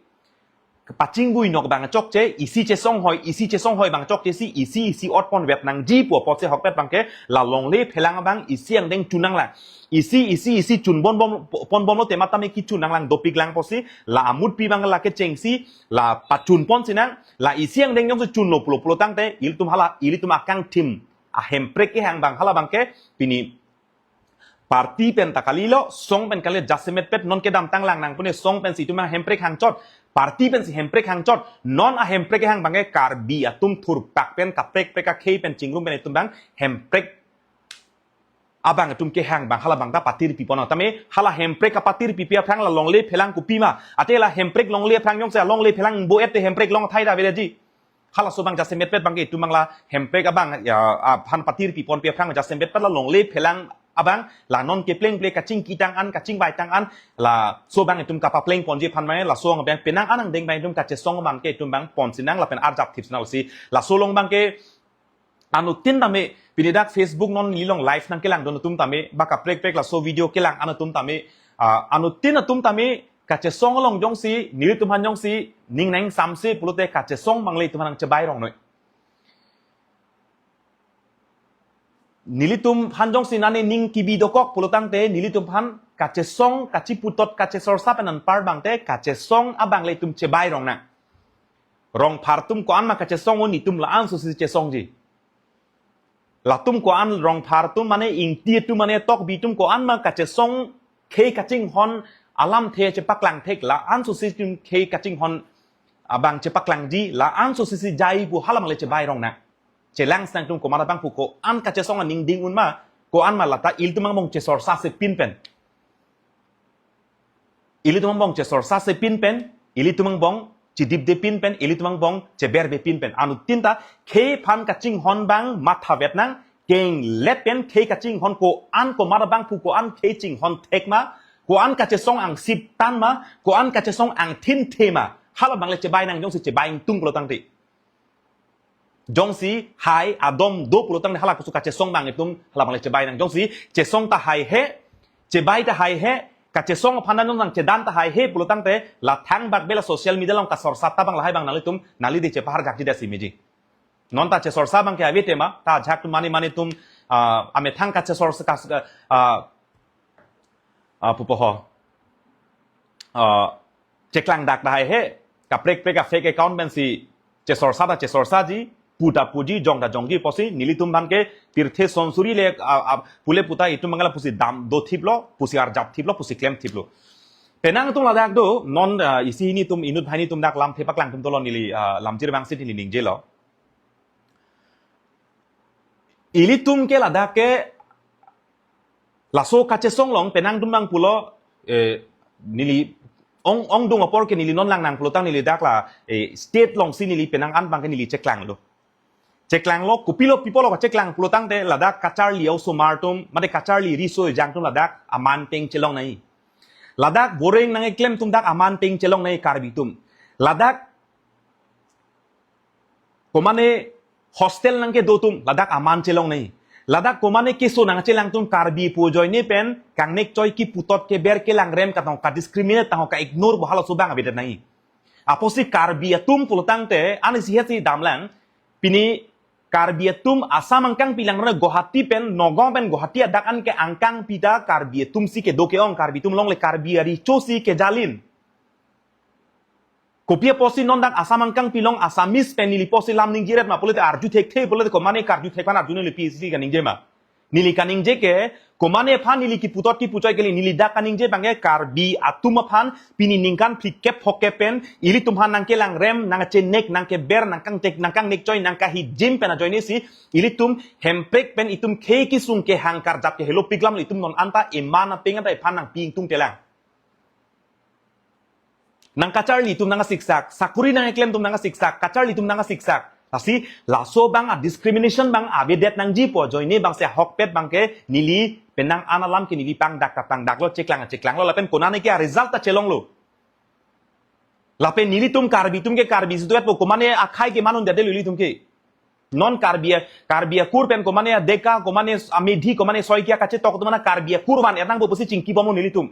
Pachingvui nok abang chokche, isi chesong hoi, isi chesong hoi abang chokche si, isi isi otponvet nangji pu apotsi ahokpet abangke, la longle phelang abang isi angdeng chun nanglang. Isi isi isi chunponbom, ponbomlo tema tame kechun nanglang dopiklang pusi, la amutpi abang la kechengsi, la pachunponsi nang, la isi angdeng jongsi chunlo pulo pulotangte, ilitum hala, ilitum akangthim ahemprek kehang abang hala abangke, pini party pen ta kalilo, song pen kali, jasemetpet non kedamtanglang nang pune song pensi itum ahemprek hangchot, party pensi hemprek hangchot, non ahemprek kehang abangke Karbi atum thurpak pen kaprek prek akhei pen chingrum pen itum abang hemprek abang itum kehang abang hala abang ta patir pipon. Tame hala hemprek kapatir pipi aphrang la longle phelang kopima. Ate la hemprek longle aphrang jongsi longle phelang bo-et te hemprek long thai ta veleji. Halaso abang jasemetpet abangke itum abang la hemprek abang ya aphan patir piponpi aphrang jasemetpet la longle phelang abang la non kepleng ple kachingkitang an kachingvaitang an laso abang itum kapaplengponji aphan abang laso abang penang an angdeng abang itum kachesong abangke itum abang ponsi nang lapen arjap thipsi nang si laso along abangke anuttin tame pini dak Facebook non neli along live nangkelangdun atum tame ba kaprek prek laso video kelang an atum tame, ah, anuttin atum tame kachesong along jongsi nelitum aphan jongsi ning nangsamse pulote kachesong abang le itum aphan nangchebai rongnoi. Nelitum aphan jongsi nane ning kebi dokok pulotangte nelitum aphan kachesong kachiputot kachesorsa pen anpar abangte kachesong abang le itum chebai rongnang. Rongphar atum ko-an ma kachesong o, netum la-an sosi chesongji. Latum ko-an Rongphar atum mane Ingti atum mane Tokbi atum ko-an ma kachesong khei kachinghon alamthe chepaklang thek la-an susi atum khei kachinghon abang chepaklangji la-an susi si jai pu hala mangle chebai rong na. Chelang sang atum komat abang pu ko-an kachesong aning ding un ma ko-an ma lata ilitum angbong chesorsa se pin pen. Ilitum angbong chesorsa se pin pen, ilitum angbong chidipde pin pen, ilitum angbong cheberbe pin pen. Anuttin ta khei aphan kachinghon abang matha vet nang, kenglet pen khei kachinghon ko-an komat abang pu ko-an khei chinghon thek ma, ko-an kachesong angsip tan ma, ko-an kachesong angthin the ma. Hala mangle chebai nang jongsi chebai ingtung pulo tangte. Jongsi hai adom do pulo tangte hala kusu kachesong abang itum hala mangle chebai nang. Jongsi chesong ta haihe, chebai ta haihe, kachesong aphan nang chedan ta haihe pulo tangte la thangbak bela social media along kasorsa ta abang lahai abang nanglitum nangli di chepahar jakji dasi meji. Non ta chesorsa abang ke ave tema, ta ajahak atum mane mane atum, ah, amethang kachesorsa kas, ah, ah, pupo ho. Ah, cheklang dak ta haihe, kaprek prek a fake account pensi chesorsa ta chesorsaji, pu ta puji, jong ta jongji pusi, nelitum aphan ke pirthe sonsuri le, ah, ah, pule puta itum mangle pusi dam do thiplo, pusi arjap thiplo, pusi klem thiplo. Penang atum ladak do, non, ah, isi hini atum inut banghini atum dak lamthe paklang atum dolo neli, ah, lamjir abang si neli ningjelo. Ilitum ke ladak ke laso kachesong along penang atum abang pulo, eh, neli ong, ongdung apor ke neli non lang nang pulo tang neli dak la, eh, state alongsi neli penang an abang ke neli cheklanglo. Cheklanglo, kopilo pipo lo kacheklang pulo tangte ladak kacharli osomar atum, mate kacharli riso ejang atum ladak aman ateng chelongnang. Ladak boreng nangkeklem atum dak aman ateng chelongnang Karbi atum. Ladak komane hostel nangkedo atum ladak aman chelongnang. Ladak komane keso nangchelang atum Karbi pu ajoine pen kangnek choi kiputot keber kelang rem katong kadiscriminate tangho ka-ignore bo halaso abang avedet nang. Apotsi Karbi atum pulo tangte, ani sihet si damlang, pini Karbi atum Assam angkang pilang rona Guwahati pen, Nagaon pen Guwahati adak an ke angkang pida Karbi atum si kedo ke-ong, Karbi atum longle Karbi aricho si kejalin. Kopi apotsi non dak Assam angkang pilong Assamese pen neli apotsi lam ningjiret ma pulote arju thekthe pulote komane karju thek aphan arju neli pisi kaningje ma. Neli kaningje ke, komane aphan neli kiputot kipuchoi kali neli dak kaningje abang ke Karbi atum aphan pini ningkan phlikep phokep pen, ilitum aphan nangkelang rem, nangchenek, nangkeber, nangkangtek, nangkangnek choi, nangkahijim pen ajoine si, ilitum hemprek pen itum khei kisung kehang karjap kehelo piklam itum non anta eman apeng anta iphan nangpi ingtung telang. Nangkacharli atum nangkasiksak, sakuri nangkeklem atum nangkasiksak, kacharli atum nangkasiksak. Lasi, laso abang a discrimination abang avedet nangji pu ajoine abang si ahokpet abang ke neli penang an alam ke neli pangdak ta pangdaklo cheklang cheklanglo lapen konane ke a result ta chelonglo. Lapen nelitum Karbi atum ke Karbi situ et po komane akhei ke manun dade ilitum ke. Non Karbi a, Karbi akur pen komane a Deka, komane a Methi, komane Saikia kachetok atum mana Karbi akur van ernang bo pusi chingki bomlo nelitum.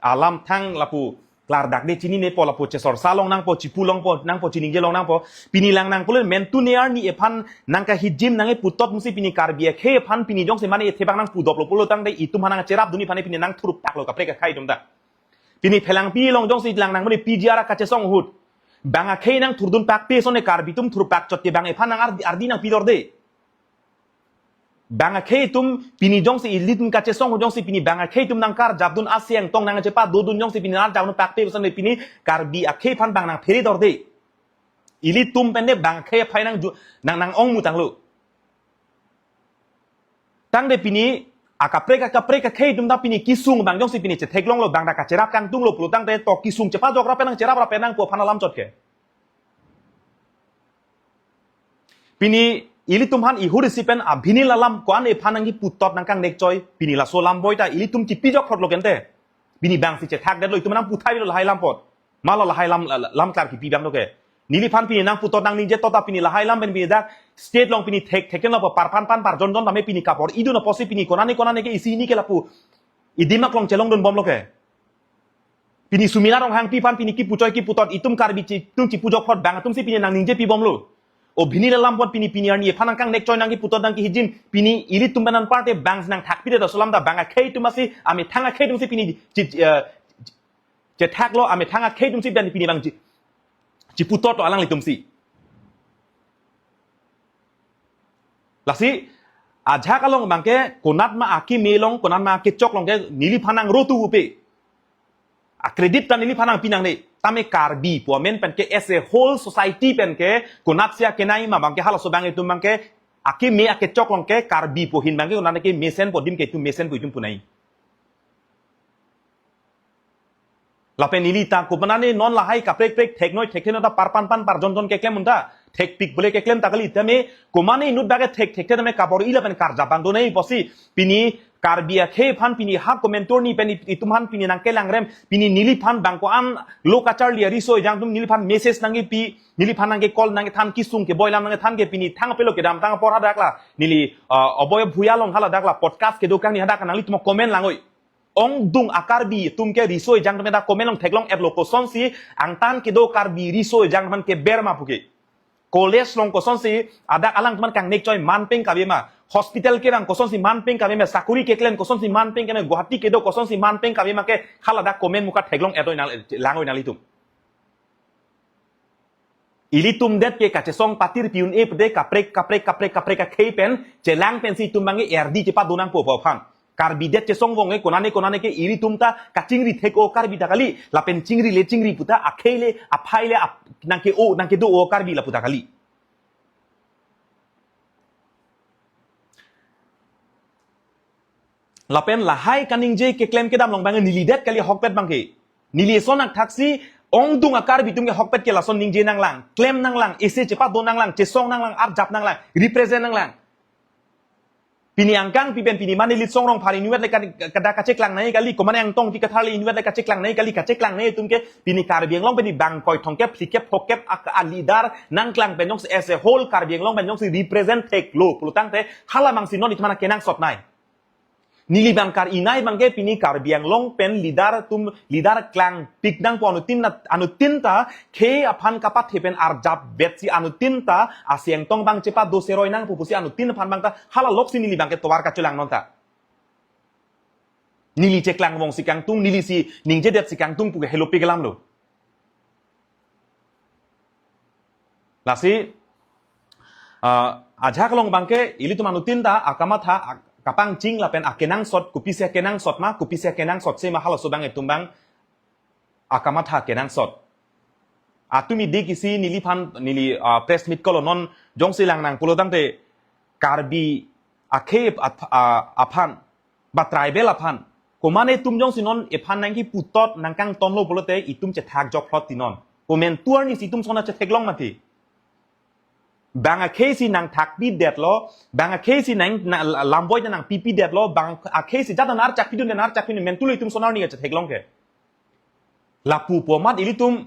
Alam thang lapu klardak de chinine po lapu chesorsa long nangpo, chipu longpo, nangpo chiningje long nangpo. Pini lang nang pulo mentu ne arni ephan nangkahijim nangkeputot musi pini Karbi akhei ephan pini jongsi mane ethe abang nangpudoplo pulo tangte itum aphan nangcherap dunji aphan pini nangthurpak lo kaprek akhei atum ta. Pini phelangpi along jongsi lang nang mane P G R kachesong ahut. Bang akhei nangthurdun pakpe sone Karbi atum thurpak chot ke bang ephan nang ardi, ardi nangpidor de. Bang akhei atum pini jongsi ilitum kachesong jongsi pini bang akhei atum nangkarjapdun aseng tong nangchepadodun jongsi pini nangkarjapdun pakpe sone pini Karbi akhei aphan bang nangphere dor de. Ilitum pen de bang akhei aphai nang ju, nang nang-ong mutanglo. Tangte pini akaprek akaprek akhei atum ta pini kisung abang jongsi pini chetheklonglo bang ta kacherap kangtunglo pulo tangte to kisung chepajok rap nang cherap rap nangpo aphan alam chot ke. Pini ilitum aphan ihur isi pen abinil alam ko-an ephan nangkiputot nangkangnek choi pini laso alam boi ta ilitum chipijok photlo kente. Pini bang si chethakdetlo itum nangputhai lo lahai lam apot. Malo lahai lam, lam klar kipi abang doke. Neliphan pini nangputot nangningje tota pini lahai lam pen pini dak state along pini thek thek kenlo parphan phan parjon jon tame pini kapor idun apotsi pini konane konane ke isi hini ke lapu. Idim aklong chelongdun bomlo ke. Pini Sumina Ronghangpi aphan pini kipuchoi kiputot itum Karbi chi, itum chipujok phot bang atum si pini nangningje pi bomlo. O bini lalam apot pini pini arni ephan nangkangnek choi nangkiputot nangkahijim pini ilitum pen anparty bang nangthakpidet laso alam ta bang akhei atum asi amethang akhei atum si pini chi, eh, chethaklo amethang akhei atum si dan pini bang chi, chiputotlo alanglitum si. Lasi, ajahak along abangke, konat ma akeme along, konat ma akechok along ke, neliphan nang rotu upe. A credit ta neliphan nangpi nangne. Tame Karbi pu amen pen ke as a whole society pen ke, konat si akenai ma abangke halaso abang itum abangke, akeme akechok along ke, Karbi pu ahin abangke, konat ke mesenpo adim ke itum mesenpo itum punai. Lapen neli ta komatne non lahai kaprek prek theknoi thekthe no ta parpan pan parjon jon keklem un ta. Thekpik bole keklem ta kali tame komatne inut dak ke thek thekthe tame kabor-i lapen karjap abang donai pusi pini Karbi akhei aphan pini ha komentur ni pen itum aphan pini nangkelang rem pini neliphan bang ko-an lo kacharli ariso ejang atum neliphan message nangkepi neliphan nangkecall nangkethan kesung keboi alam nangkethan ke pini thang apelo kedamtang apor hadak la neli ah, oboy bhuya along haladak la podcast kedo kangni hadak nanglitum comment langoi. Ongdung a Karbi atum ke riso ejang atum ta comment along theklong-etlo kosonsi angtan kedo Karbi riso ejang atum ke ber ma pu ke. College along kosonsi adak alangtum aphan kangnek choi manpeng kave ma. Hospital kevang kosonsi manpeng kave ma. Sakuri keklem kosonsi manpeng kave ma. Guwahati kedo kosonsi manpeng kave ma ke haladak comment muka theklong-et oi nang langoi nanglitum. Ilitum det ke kachesong patir pi un-e pede kaprek kaprek kaprek kaprek akhei pen chelang pensi itum abangke R D chepadonangpo pu aphan. Karbi det chesong vong e konane konane ke ilitum ta kachingri thek-o Karbi ta kali. Lapen chingri le chingri pu ta akhei le aphai le ap, nangke-o nangkedo-o Karbi lapu ta kali. Lapen lahai kaningje keklem kedam along abang neli det kali ahokpet abangke. Neli eson akthaksi ongdung a Karbi atum ke ahokpet ke lason ningje nanglang, klem nanglang, ese chepadon nanglang, chesong nanglang, arjap nanglang, represent nanglang. Pini angkang pi pen pini mane Litsong Rongphar inutvet le ka-, kada kacheklang nai kali, komane Angtong Ingti Kathar le inutvet le kacheklang nai kali, kacheklang nai atum ke pini Karbi Anglong pini bang koithong kep, phlikep, phokep ak-, a leader nangklang pen jongsi as a whole Karbi Anglong pen jongsi represent theklo pulotangte hala abangsi non itum aphan kenangsot nai. Neli abang kar-inai abangke pini Karbi Anglong pen leader atum leader klangpik nangpo anuttin na, anuttin ta khei aphan kapathe pen arjap vetsi anuttin ta asi angtong abang chepado seroi nangpo pusi anuttin aphan abang ta hala loksi neli abangke tovar kachelang non ta. Neli cheklang vongsi kangtung, neli si ningjedet si kangtung pu ke helopik alamlo. Lasi, ah, ajahak along abangke, ilitum anuttin ta, akamatha, ak-, kapangcheng lapen akenangsot, kopisi akenangsot ma, kopisi akenangsotse ma halaso abang itum abang, akamatha kenangsot. Atumi dik isi neliphan, neli, ah, press meet kolo non, jongsi lang nang pulotangte, Karbi akhei ap-, ah, aphan, ba tribal aphan. Komane itum jongsi non ephan nangkeputot nangkangtonlo pulote itum chethak jokphlot ti non. Komentur ni si itum sona chetheklong mati. Bang akhei si nangthakpi detlo, bang akhei si nang, na, lamboi nangpipi detlo, bang akhei si jata nar chakpidun nar chakpidun mentulo itum sona ni chetheklong ke. Lapu pu amat ilitum,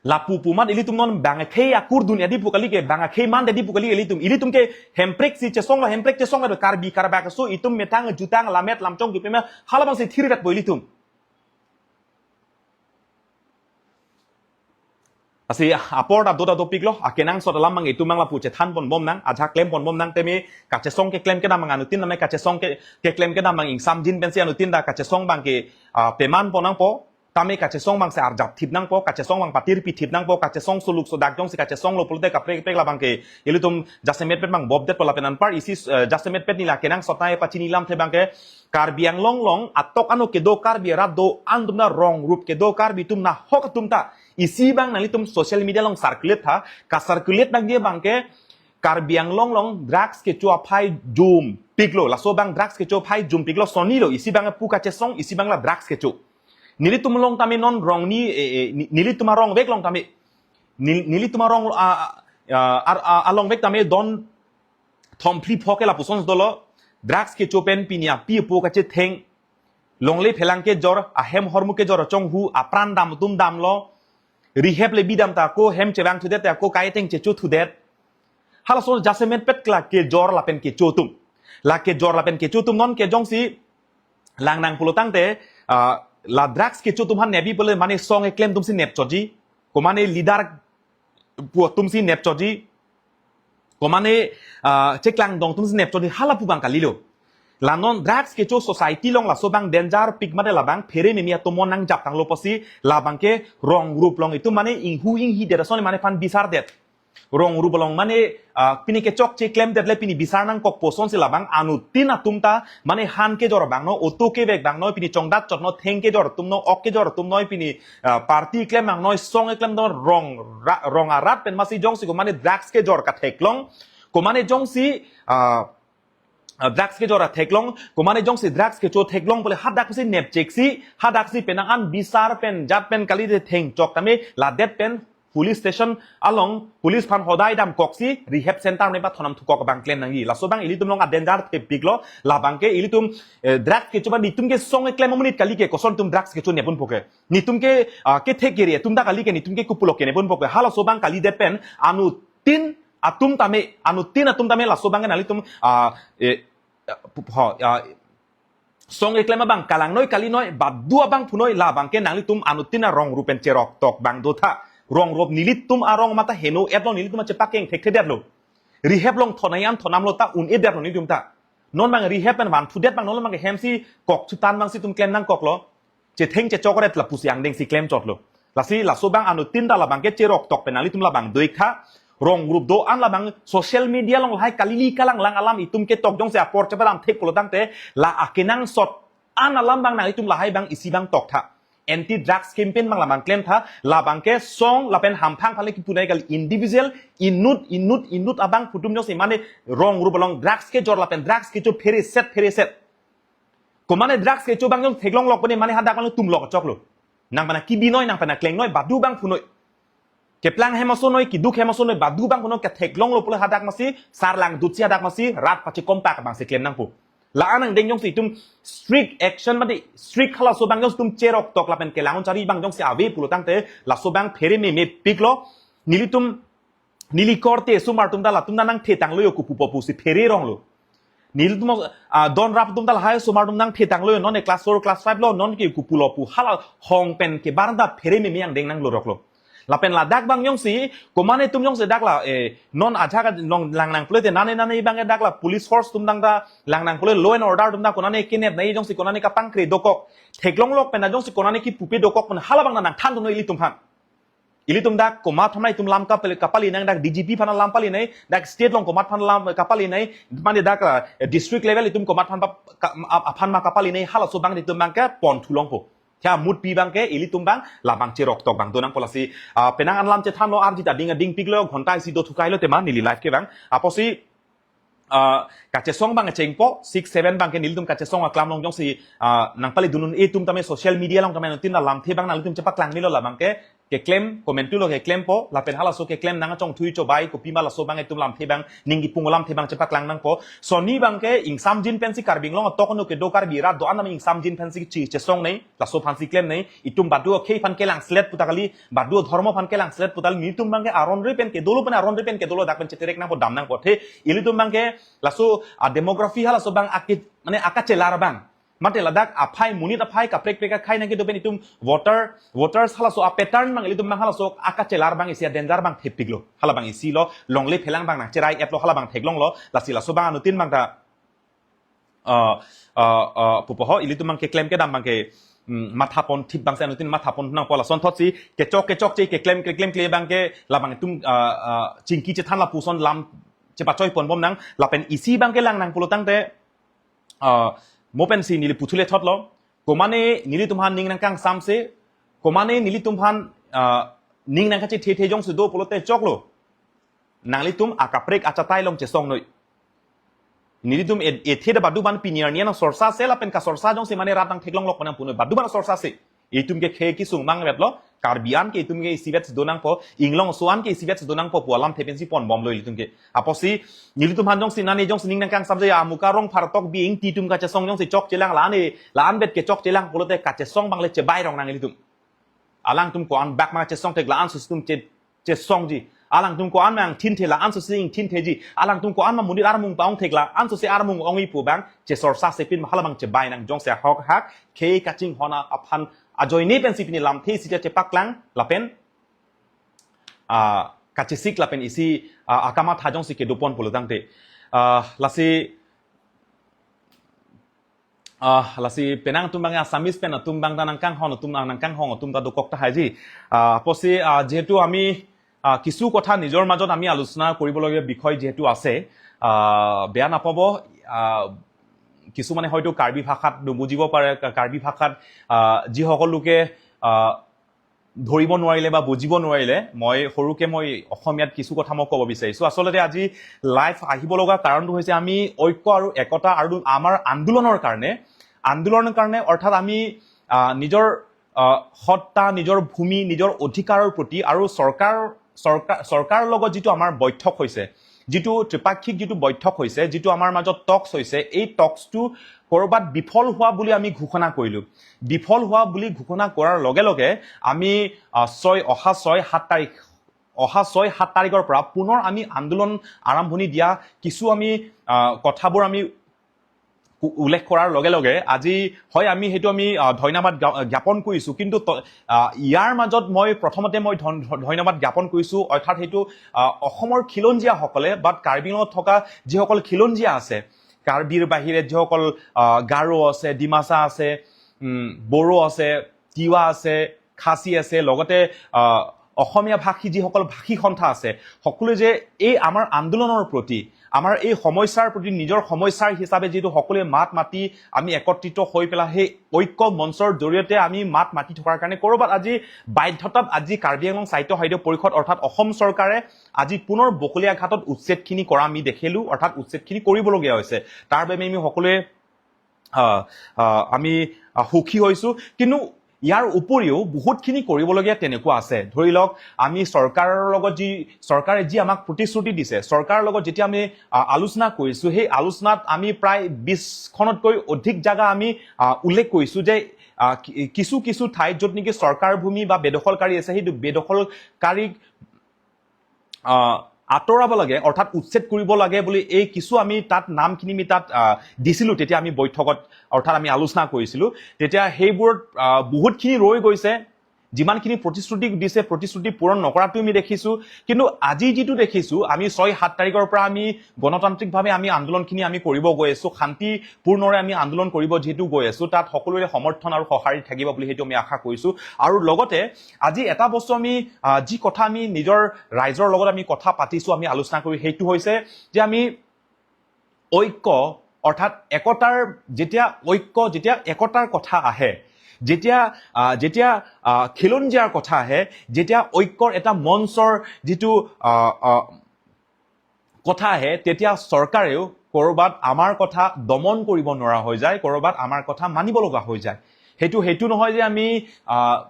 lapu pu amat ilitum non bang akhei akurdun edi pu kali ke, bang akhei man edi pu kali ilitum. Ilitum ke Hemprek si chesonglo, Hemprek chesong ado Karbi Karbak so itum methang jutang lamet lamchong kipema hala abangsi thirvetpo ilitum. Lasi apor ta do ta dopiklo, akenangsot alam abang itum abang lapu chethan ponbom nang, ajahak klem ponbom nang tame, kachesong keklem kedam abang anuttin tame, kachesong ke, keklem kedam abang ingsamjin pensi anuttin ta kachesong abangke, ah, peman pon nangpo, tame kachesong abangsi arjap thip nangpo, kachesong abang patirpi thip nangpo, kachesong suluk sodak jongsi kachesonglo pulote kaprek kaprek la abangke, ilitum jasemetpet abang bobdetpo lapen anpar isi, eh, jasemetpet neli akenangsot nai pachini lamthe abangke, Karbi Anglong along atok ano kedo Karbi arat do-an atum ta rong rup kedo Karbi atum nahok atum ta isi abang nanglitum social media along circulate tha, ka circulate nangji abangke Karbi Anglong along drugs kecho aphai jumpiklo, laso abang drugs kecho aphai jumpiklo, sonilo, isi abang pu kachesong, isi abang la drugs kecho. Nelitum along tame non rong ni, eh, eh, ni-, nelitum arongvek along tame. Nel-, nelitum arong, ah, ah, ar-, ah, alongvek tame don thom phli pho ke lapuson dolo, drugs kecho pen pini api apo kachetheng, longle phelang kejor, ahem ahormu kejor achonghu, apran dam atum damlo, rehab le bidam ta ako, hem chevang thudet ta ako, kaiteng checho thudet. Halason jasemetpet la kejor lapen kecho atum. La kejor lapen kecho atum non ke jongsi lang nang pulotangte, ah, la drugs kecho atum aphan nebi pule mane song eklem atumsi nepchotji, komane leader pu atumsi nepchotji, komane, ah, cheklangdong atumsi nepchotji hala pu abang kalilo. La non drugs kecho society along laso abang dangerpik mate labang phere mimi atomon nangjaptanglo pusi labangke rong rup along itum mane inghu inghidet ason mane aphan bisardet. Rong rup along mane, ah, pini kechokche klemdet le pini bisar nangkok puson si labang anuttin atum ta mane han kejor abang no, auto kevek abang no, pini chongdat chot no, theng kejor atum no, ok kejor atum no, pini, ah, party klem abang no, song keklem do rong ra-, rong arat pen masi jongsi ko mane drugs kejor katheklong, ko mane jongsi, ah, ah, drugs kejor atheklong, ko mane jongsi drugs kecho theklong pule hadak si nepchek si, hadak si penang an bisar pen jat pen kali de thengchok tame ladet pen police station along police aphan hodai damkok si rehab center ne pathonam thukok abang klem nangji. Laso abang ilitum along a danger thepiklo, labang ke ilitum, eh, drugs kecho abang netum ke song keklem amonit kali ke koson netum drugs kecho nepun poke. Netum ke, ah, kethek kere atum ta kali ke netum ke kopulo ke nepun poke. Halaso abang kalidet pen anuttin atum tame, anuttin atum tame laso abang ke nanglitum, ah, eh, ho, ah, song keklem abang kalang noi kali noi, badu abang phunoi, labang ke nanglitum anuttin arong rup pen cheroktok abang dotha. Rong rup nelitum arong mata heno-etlo, nelitum chepakeng thekthedetlo. Rehab along thonai an thonamlo ta un-edetlo nelitum ta. Non abang rehab pen vanthudet abang non abang ke hem si kok chutan abang si itum klem nangkoklo. Chetheng chechokret lapusi angdeng si klem chotlo. Lasi laso abang anuttin ta labang ke cheroktok pen nanglitum labang do-ik tha. Rong rup do-an labang social media along lahai kalili kalanglang alam itum ketok jongsi apor chepadam thek pulo tangte la akenangsot an alam abang nanglitum lahai abang isi abang tok tha. Anti drugs campaign abang labang klem tha, labang ke song lapen hamphang aphan le kipu nai kali, individual inut inut inut abang phutum jongsi mane rong rup along drugs kejor lapen drugs kecho phereset phereset. Ko mane drugs kecho abang jong theklong lok pene mane hadak abang tum lok choklo. Nang pen kibi noi, nang pen kleng noi, badu abang phunoi. Keplang hem ason noi, keduk hem ason noi, badu abang phunoi, ketheklonglo pule hadak masi, sarlang dutsi hadak masi, rat pachekompak abang si klem nangpo. La-an angdeng jongsi itum strict action mati, strict halaso abang jongsi itum cheroktok lapen kelang-un chari abang jongsi ave pulo tangte, laso abang phere meme piklo, nelitum neli korte osomar atum ta latum ta nangthetanglo yo kopupo pusi phere ronglo. Nelitum, ah, don rap atum ta lahai osomar atum nangthetanglo yo, non e class four, class five lo, non ke kopulo pu hala hong pen kebar ta phere meme angdeng nangloroklo. Lapen ladak abang jongsi, ko mane itum jongsi dak la, eh, non ajak long langnang pulote nane nane abang ke dak la police force atum tang ta langnang pulo law and order atum ta ko nane kenep nai jongsi ko nane kapangkre dokok. Theklong lok pen ta jongsi ko nane kipupe dokok pen hala abang ta nangthan dun noi ilitum aphan. Ilitum dak komat aphan itum lam kapal-, kapali nang, dak D G P aphan lam pali nai, dak state along komat aphan lam kapali nai, mane dak, eh, district level itum komat aphan pa-, ka-, ap-, aphan ma kapali nai, halaso abang itum abang ke pon thulongpo. Kya mut pi abang ke ilitum abang labang cheroktok abang do nangpo lasi, ah, penang an lam chethanlo arjit ading ading piklo, ghonta isi do thukailo tema neli live ke abang. Apotsi ah, kachesong abang chengpo, six seven abang ke nelitum kachesong aklam along jongsi, ah, nangpali dun un-e atum tame social media along tame anuttin alamthe abang nanglitum chepaklang melo labang ke, keklem, comment tulo keklempo, lapen halaso keklem nang chongthui chobai, kopima laso abang itum lamthe abang, ning kipung lamthe abang chepaklang nangpo. Sonni abang ke ingsamjin pensi Karbi Anglong atok anu kedo Karbi rat do-an tame ingsamjin pensi chi chesong nai, laso aphansi klem nai, itum badu akhei aphan kelang slet puta kali, badu adhormo aphan kelang slet puta kali, nelitum abang ke aron re pen kedolo pen aron re pen kedolo dak pen cheterek nangpo dam nangpo the, ilitum abang ke laso a demography halaso abang akit, mane akachelar abang. Mate ladak aphai monit aphai kaprek prek akhai nang kedo pen itum voter, voters halaso a pattern abang ilitum abang halaso akachelar abang isi a danger abang thepiklo. Hala abang isi lo, longle phelang abang nangcherai-etlo hala abang theklonglo, lasi laso abang anuttin abang ta ah, ah, ah, pupo ho, ilitum abang keklem kedam abang ke, mm, matha pon thip abang si anuttin matha pon nangpo lasonthotsi, kechok kechokche keklem keklem kle abang ke, labang itum, ah, ah, chingki chethan lapuson lam chepachoi ponbom nang, lapen isi abang ke lang nang pulo tangte, ah, mo pensi neli puthule thotlo, ko mane nelitum aphan ning nangkangsamse, ko mane nelitum aphan, ah, ning nangkachethe the jongsi do pulote choklo. Nanglitum akaprek achatai along chesong noi. Nelitum e-, ethe da badu abang pini arni an sorsa se lapen kasorsa jongsi mane rat nangtheklong lok pen nangpunoi. Badu abang sorsa se. Itum ke khei kesung mangvetlo. Karbi an ke itum ke isivet si do nangpo. Inglong aso an ke isivet si do nangpo pu alamthe pensi ponbomlo ilitum ke. Apotsi nelitum aphan jongsi nane jongsi ning nangkangsamse ya amuka Rongphar tok bi ingti atum kachesong jongsi chokchelang la-an e, la-an bet kechokchelang pulote kachesong abang le chebai rong nang ilitum. Alangtum ko-an bak ma chesong thek la-an susi itum che chesongji. Alangtum ko-an ma ingthinthe la-an susi ingthintheji. Alangtum ko-an ma monit armung pa-ong thek la-an susi armung ongji pu abang chesorsa sepin ma hala abang chebai nang jongsi ahok hak khei kachinghon aphan ajoine pensi pini lamthe isi chepaklang lapen, ah, kachesik lapen isi, ah, akamatha jongsi kedo pon pulo tangte. Ah, lasi Ah, lasi penang atum abang Assamese pen atum abang ta nangkanghon atum, ah, nangkanghon atum ta dokok tahaiji. Ah, apotsi, ah, jehetu ami, আহ, কিছু কথা নিজৰ মাজত আমি আলোচনা কৰিবলগীয়া বিষয় যিহেতু আছে, আহ, বেয়া নাপাব। আহ, কিছুমানে হয়তো কাৰ্বি ভাষাত নুবুজিব পাৰে, কা-, কাৰ্বি ভাষাত, আহ, যিসকল লোকে, আহ, ধৰিব নোৱাৰিলে বা বুজিব নোৱাৰিলে, মই সৰুকে মই অসমীয়াত কিছু কথা মই ক'ব বিচাৰিছোঁ। আচলতে আজি লাইভ আহিব লগা কাৰণটো হৈছে আমি ঐক্য আৰু একতা আৰু আমাৰ আন্দোলনৰ কাৰণে, আন্দোলনৰ কাৰণে অৰ্থাৎ আমি, আহ, নিজৰ, আহ, সত্তা, নিজৰ ভূমি, নিজৰ অধিকাৰৰ প্ৰতি আৰু চৰকাৰ, চৰকাৰ, চৰকাৰৰ লগত যিটো আমাৰ বৈঠক হৈছে, যিটো ত্ৰিপাক্ষিক যিটো বৈঠক হৈছে, যিটো আমাৰ মাজত টক্স হৈছে, এই টক্সটো ক'ৰবাত বিফল হোৱা বুলি আমি ঘোষণা কৰিলোঁ। বিফল হোৱা বুলি ঘোষণা কৰাৰ লগে লগে আমি, আহ, ছয়, অহা ছয় সাত তাৰিখ, অহা ছয় সাত তাৰিখৰ পৰা পুনৰ আমি আন্দোলন আৰম্ভণি দিয়া কিছু আমি, আহ, কথাবোৰ আমি উ-, উল্লেখ কৰাৰ লগে লগে আজি হয় আমি সেইটো আমি, আহ, ধন্যবাদ জ্ঞা-, জ্ঞাপন কৰিছোঁ। কিন্তু ত-, আহ, ইয়াৰ মাজত মই প্ৰথমতে মই ধন-, ধ-, ধন্যবাদ জ্ঞাপন কৰিছোঁ, অৰ্থাৎ সেইটো, আহ, অসমৰ খিলঞ্জীয়াসকলে বা কাৰ্বি আংলঙত থকা যিসকল খিলঞ্জীয়া আছে, কাৰ্বিৰ বাহিৰে যিসকল, আহ, গাৰো আছে, ডিমাচা আছে, উম, বড়ো আছে, তিৱা আছে, খাচী আছে, লগতে, আহ, অসমীয়া ভাষী যিসকল ভাষী সন্থা আছে, সকলোৱে যে এই আমাৰ আন্দোলনৰ প্ৰতি, আমাৰ এই সমস্যাৰ প্ৰতি নিজৰ সমস্যাৰ হিচাপে যিটো সকলোৱে মাত মাতি আমি একত্ৰিত হৈ পেলাই সেই ঐক্য মঞ্চৰ জৰিয়তে আমি মাত মাতি থকাৰ কাৰণে ক'ৰবাত আজি বাধ্যতাত আজি কাৰ্বি আংলং সাহিত্য সাহিত্য পৰিষদ অৰ্থাৎ অসম চৰকাৰে আজি পুনৰ বকলীয়া ঘাটত উচ্ছেদখিনি কৰা আমি দেখিলোঁ, অৰ্থাৎ উচ্ছেদখিনি কৰিবলগীয়া হৈছে। তাৰ বাবে আমি সকলোৱে, আহ, আহ, আমি, আহ, সুখী হৈছোঁ। কিন্তু ইয়াৰ উপৰিও বহুতখিনি কৰিবলগীয়া তেনেকুৱা আছে। ধৰি লওক, আমি চৰকাৰৰ লগত যি, চৰকাৰে যি আমাক প্ৰতিশ্ৰুতি দিছে, চৰকাৰৰ লগত যেতিয়া আমি, আহ, আলোচনা কৰিছোঁ, সেই আলোচনাত আমি প্ৰায় বিছখনতকৈ অধিক জাগা আমি, আহ, উল্লেখ কৰিছোঁ যে, আহ, কি-, কিছু কিছু ঠাইত য'ত নেকি চৰকাৰ ভূমি বা বেদখলকাৰী আছে, সেইটো বেদখলকাৰীক, আহ, আঁতৰাব লাগে, অৰ্থাৎ উচ্ছেদ কৰিব লাগে বুলি এই কিছু আমি তাত নামখিনি আমি তাত, আহ, দিছিলোঁ। তেতিয়া আমি বৈঠকত, অৰ্থাৎ আমি আলোচনা কৰিছিলোঁ। তেতিয়া সেইবোৰত, আহ, বহুতখিনি ৰৈ গৈছে। যিমানখিনি প্ৰতিশ্ৰুতি দিছে, প্ৰতিশ্ৰুতি পূৰণ নকৰাটো আমি দেখিছোঁ। কিন্তু আজি যিটো দেখিছোঁ, আমি ছয় সাত তাৰিখৰ পৰা আমি গণতান্ত্ৰিকভাৱে আমি আন্দোলনখিনি আমি কৰিব গৈ আছোঁ, শান্তিপূৰ্ণৰে আমি আন্দোলন কৰিব যিহেতু গৈ আছোঁ, তাত সকলোৰে সমৰ্থন আৰু সঁহাৰি থাকিব বুলি সেইটো আমি আশা কৰিছোঁ। আৰু লগতে আজি এটা বস্তু আমি, আহ, যি কথা আমি নিজৰ ৰাইজৰ লগত আমি কথা পাতিছোঁ, আমি আলোচনা কৰি, সেইটো হৈছে যে আমি ঐক্য অৰ্থাৎ একতাৰ, যেতিয়া ঐক্য, যেতিয়া একতাৰ কথা আহে, যেতিয়া, আহ, যেতিয়া, আহ, খিলঞ্জীয়াৰ কথা আহে, যেতিয়া ঐক্যৰ এটা মঞ্চৰ যিটো, আহ, আহ, কথা আহে, তেতিয়া চৰকাৰেও ক'ৰবাত আমাৰ কথা দমন কৰিব নোৱাৰা হৈ যায়, ক'ৰবাত আমাৰ কথা মানিব লগা হৈ যায়। সেইটো, সেইটো নহয় যে আমি, আহ,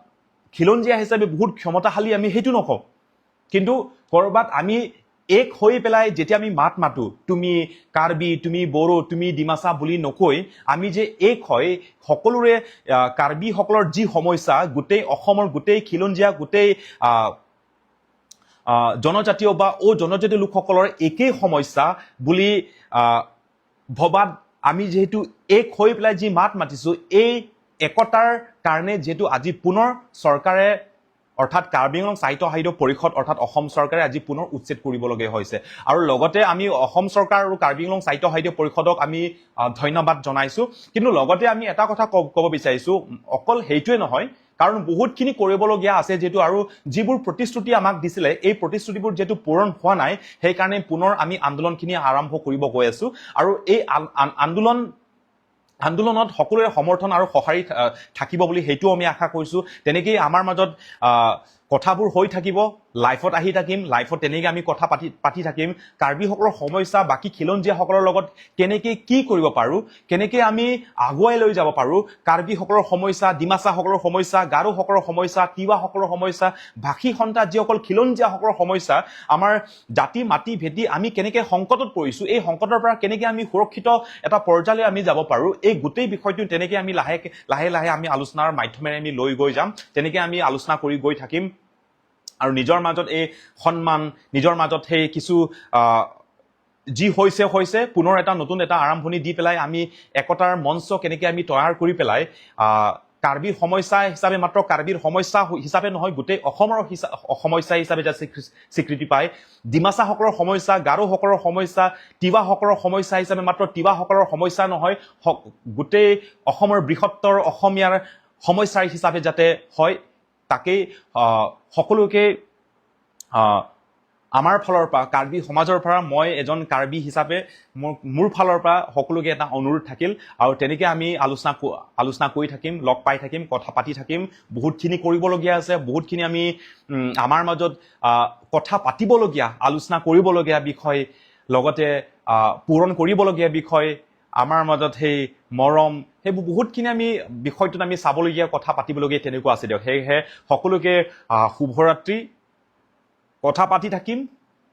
খিলঞ্জীয়া হিচাপে বহুত ক্ষমতাশালী, আমি সেইটো নকওঁ। কিন্তু ক'ৰবাত আমি এক হৈ পেলাই যেতিয়া আমি মাত মাতো, তুমি কাৰ্বি, তুমি বড়ো, তুমি ডিমাচা বুলি নকৈ, আমি যে এক হৈ সকলোৰে, আহ, কাৰ্বিসকলৰ যি সমস্যা, গোটেই অসমৰ, গোটেই খিলঞ্জীয়া, গোটেই, আহ, আহ, জনজাতীয় বা অ জনজাতীয় লোকসকলৰ একেই সমস্যা বুলি, আহ, ভবাত আমি যিহেতু এক হৈ পেলাই যি মাত মাতিছোঁ, এই একতাৰ কাৰণে যিহেতু আজি পুনৰ চৰকাৰে, অৰ্থাৎ কাৰ্বি আংলং সাহিত্য সাহিত্য পৰিষদ, অৰ্থাৎ অসম চৰকাৰে আজি পুনৰ উচ্ছেদ কৰিবলগীয়া হৈছে। আৰু লগতে আমি অসম চৰকাৰ আৰু কাৰ্বি আংলং সাহিত্য সাহিত্য পৰিষদক আমি, আহ, ধন্যবাদ জনাইছোঁ। কিন্তু লগতে আমি এটা কথা ক-, ক'ব বিচাৰিছোঁ, অকল সেইটোৱে নহয়, কাৰণ বহুতখিনি কৰিবলগীয়া আছে যিহেতু, আৰু যিবোৰ প্ৰতিশ্ৰুতি আমাক দিছিলে, এই প্ৰতিশ্ৰুতিবোৰ যিহেতু পূৰণ হোৱা নাই, সেইকাৰণে পুনৰ আমি আন্দোলনখিনি আৰম্ভ কৰিব গৈ আছোঁ। আৰু এই আন-, আন-, আন্দোলন, আন্দোলনত সকলোৰে সমৰ্থন আৰু সঁহাৰি থা-, থাকিব বুলি সেইটোও আমি আশা কৰিছোঁ। তেনেকেই আমাৰ মাজত, আহ, কথাবোৰ হৈ থাকিব, লাইভত আহি থাকিম, লাইভত তেনেকে আমি কথা পাতি, পাতি থাকিম। কাৰ্বিসকলৰ সমস্যা, বাকী খিলঞ্জীয়াসকলৰ লগত কেনেকে কি কৰিব পাৰোঁ, কেনেকে আমি আগুৱাই লৈ যাব পাৰোঁ, কাৰ্বিসকলৰ সমস্যা, ডিমাচাসকলৰ সমস্যা, গাৰোসকলৰ সমস্যা, তিৱাসকলৰ সমস্যা, ভাষী সন্থা যিসকল খিলঞ্জীয়াসকলৰ সমস্যা, আমাৰ জাতি মাটি ভেটি আমি কেনেকে সংকটত পৰিছোঁ, এই সংকটৰ পৰা কেনেকে আমি সুৰক্ষিত এটা পৰ্যায়লৈ আমি যাব পাৰোঁ, এই গোটেই বিষয়টো তেনেকে আমি লাহে, লাহে লাহে আমি আলোচনাৰ মাধ্যমেৰে আমি লৈ গৈ যাম, তেনেকে আমি আলোচনা কৰি গৈ থাকিম। আৰু নিজৰ মাজত এই সন্মান, নিজৰ মাজত সেই কিছু, আহ, যি হৈছে হৈছে, পুনৰ এটা নতুন এটা আৰম্ভণি দি পেলাই আমি একতাৰ মঞ্চ কেনেকে আমি তৈয়াৰ কৰি পেলাই, আহ, কাৰ্বিৰ সমস্যা হিচাপে, মাত্ৰ কাৰ্বিৰ সমস্যা হ-, হিচাপে নহয়, গোটেই অসমৰ হিচা-, সমস্যা হিচাপে যাতে স্বীকৃ-, স্বীকৃতি পায়, ডিমাচাসকলৰ সমস্যা, গাৰোসকলৰ সমস্যা, তিৱাসকলৰ সমস্যা হিচাপে মাত্ৰ তিৱাসকলৰ সমস্যা নহয়, স-, গোটেই অসমৰ বৃহত্তৰ অসমীয়াৰ সমস্যা হিচাপে যাতে হয়, তাকেই, আহ, সকলোকে আহ, আমাৰ ফালৰ পৰা, কাৰ্বি সমাজৰ পৰা মই এজন কাৰ্বি হিচাপে মোৰ মোৰ ফালৰ পৰা সকলোকে এটা অনুৰোধ থাকিল। আৰু তেনেকে আমি আলোচনা ক- আলোচনা কৰি থাকিম, লগ পাই থাকিম, কথা পাতি থাকিম। বহুতখিনি কৰিবলগীয়া আছে, বহুতখিনি আমি উম, আমাৰ মাজত আহ, কথা পাতিবলগীয়া, আলোচনা কৰিবলগীয়া বিষয়, লগতে আহ, পূৰণ কৰিবলগীয়া বিষয়, আমাৰ মাজত সেই মৰম, সেইবোৰ বহুতখিনি আমি বিষয়টোত আমি চাবলগীয়া, কথা পাতিবলগীয়া তেনেকুৱা আছে দিয়ক। সেয়েহে সকলোকে আহ, শুভৰাত্ৰি। কথা পাতি থাকিম,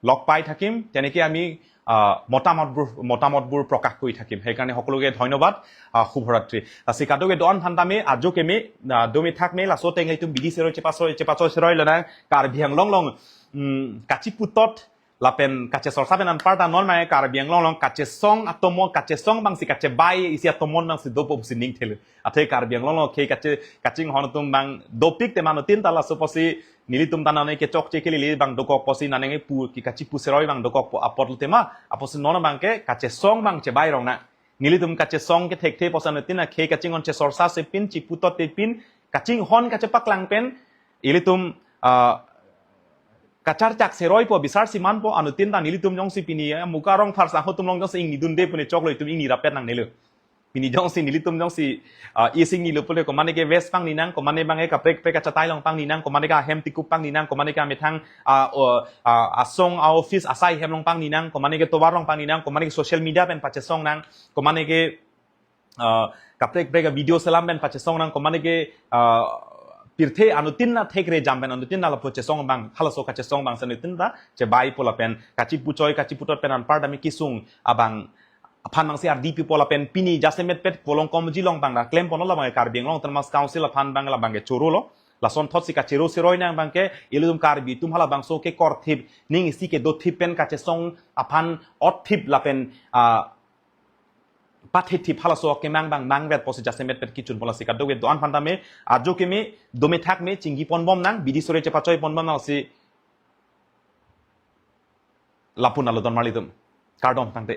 লগ পাই থাকিম, তেনেকে আমি আহ, মতামতবোৰ মতামতবোৰ প্ৰকাশ কৰি থাকিম। সেইকাৰণে সকলোকে ধন্যবাদ। আহ, শুভৰাত্ৰি। Lasi kadokave do-an aphan tame ajo keme, ah, dome thakme, laso ateng ilitum bidi seroi chepaso chepaso seroi lana Karbi Anglong along, mm, kachiputot lapen kachesorsa pen anparta non mai Karbi Anglong along kachesong atomon, kachesong abangsi kachebai isi atomon abangsi dopo pusi ning thelu. Athe Karbi Anglong along khei kache kachinghon atum abang dopik te mano tin ta laso apotsi nelitum ta nane kechokche kelele abang dokok apotsi nane pu ki kachipu seroi abang dokok po apot tema apotsi non abangke kachesong abang chebai rong na. Nelitum kachesong ke thekthe apotsi anutin na khei kachinghon chesorsa si pin chiputot te pin kachinghon kachepaklang pen ilitum ah, kacharchak seroi po bisar siman po anutin ta nelitum jongsi pini ya muka rong phar sangho atum along jongsi ingni dunde pune choklo itum ingni rapet nangnelo. Pini jongsi nelitum jongsi ah, isi ingni lo pule komane ke vest pangni nang, komane abangke kaprek prek kachatai along pangni nang, komane ke ahem tikup pangni nang, komane ke amethang ah, o, ah, asong a-office asai hem along pangni nang, komane ke tovar along pangni nang, komane ke social media pen pachesong nang, komane ke ah, kaprek prek video selam pen pachesong nang, komane ke ah, pirthe anutin na thekre jam pen anutin na lapu chesong abang, halaso kachesong abangsi anutin ta chebai po lapen kachipuchoi kachiputot pen anparta tame kesung abang aphan abangsi ardi pipo lapen pini jasemet pet kolong komji along abang ra klem ponlo abangke Karbi Anglong Autonomous Council aphan abang labangke choro lo. Lason thotsi kachero seroi nang abangke ilitum Karbi atum halabangso ke korthip ning isi kedothip pen kachesong aphan otthip lapen ah, pathithip halaso kemang abang mangvet apotsi jasemet pet kechun ponlo. Lasi kadokave do-an aphan tame ajo keme dome thakme chingki ponbom nang, bidi seroi chepachoi ponbom nang si lapu nalo don marlitum. Kardom tangte.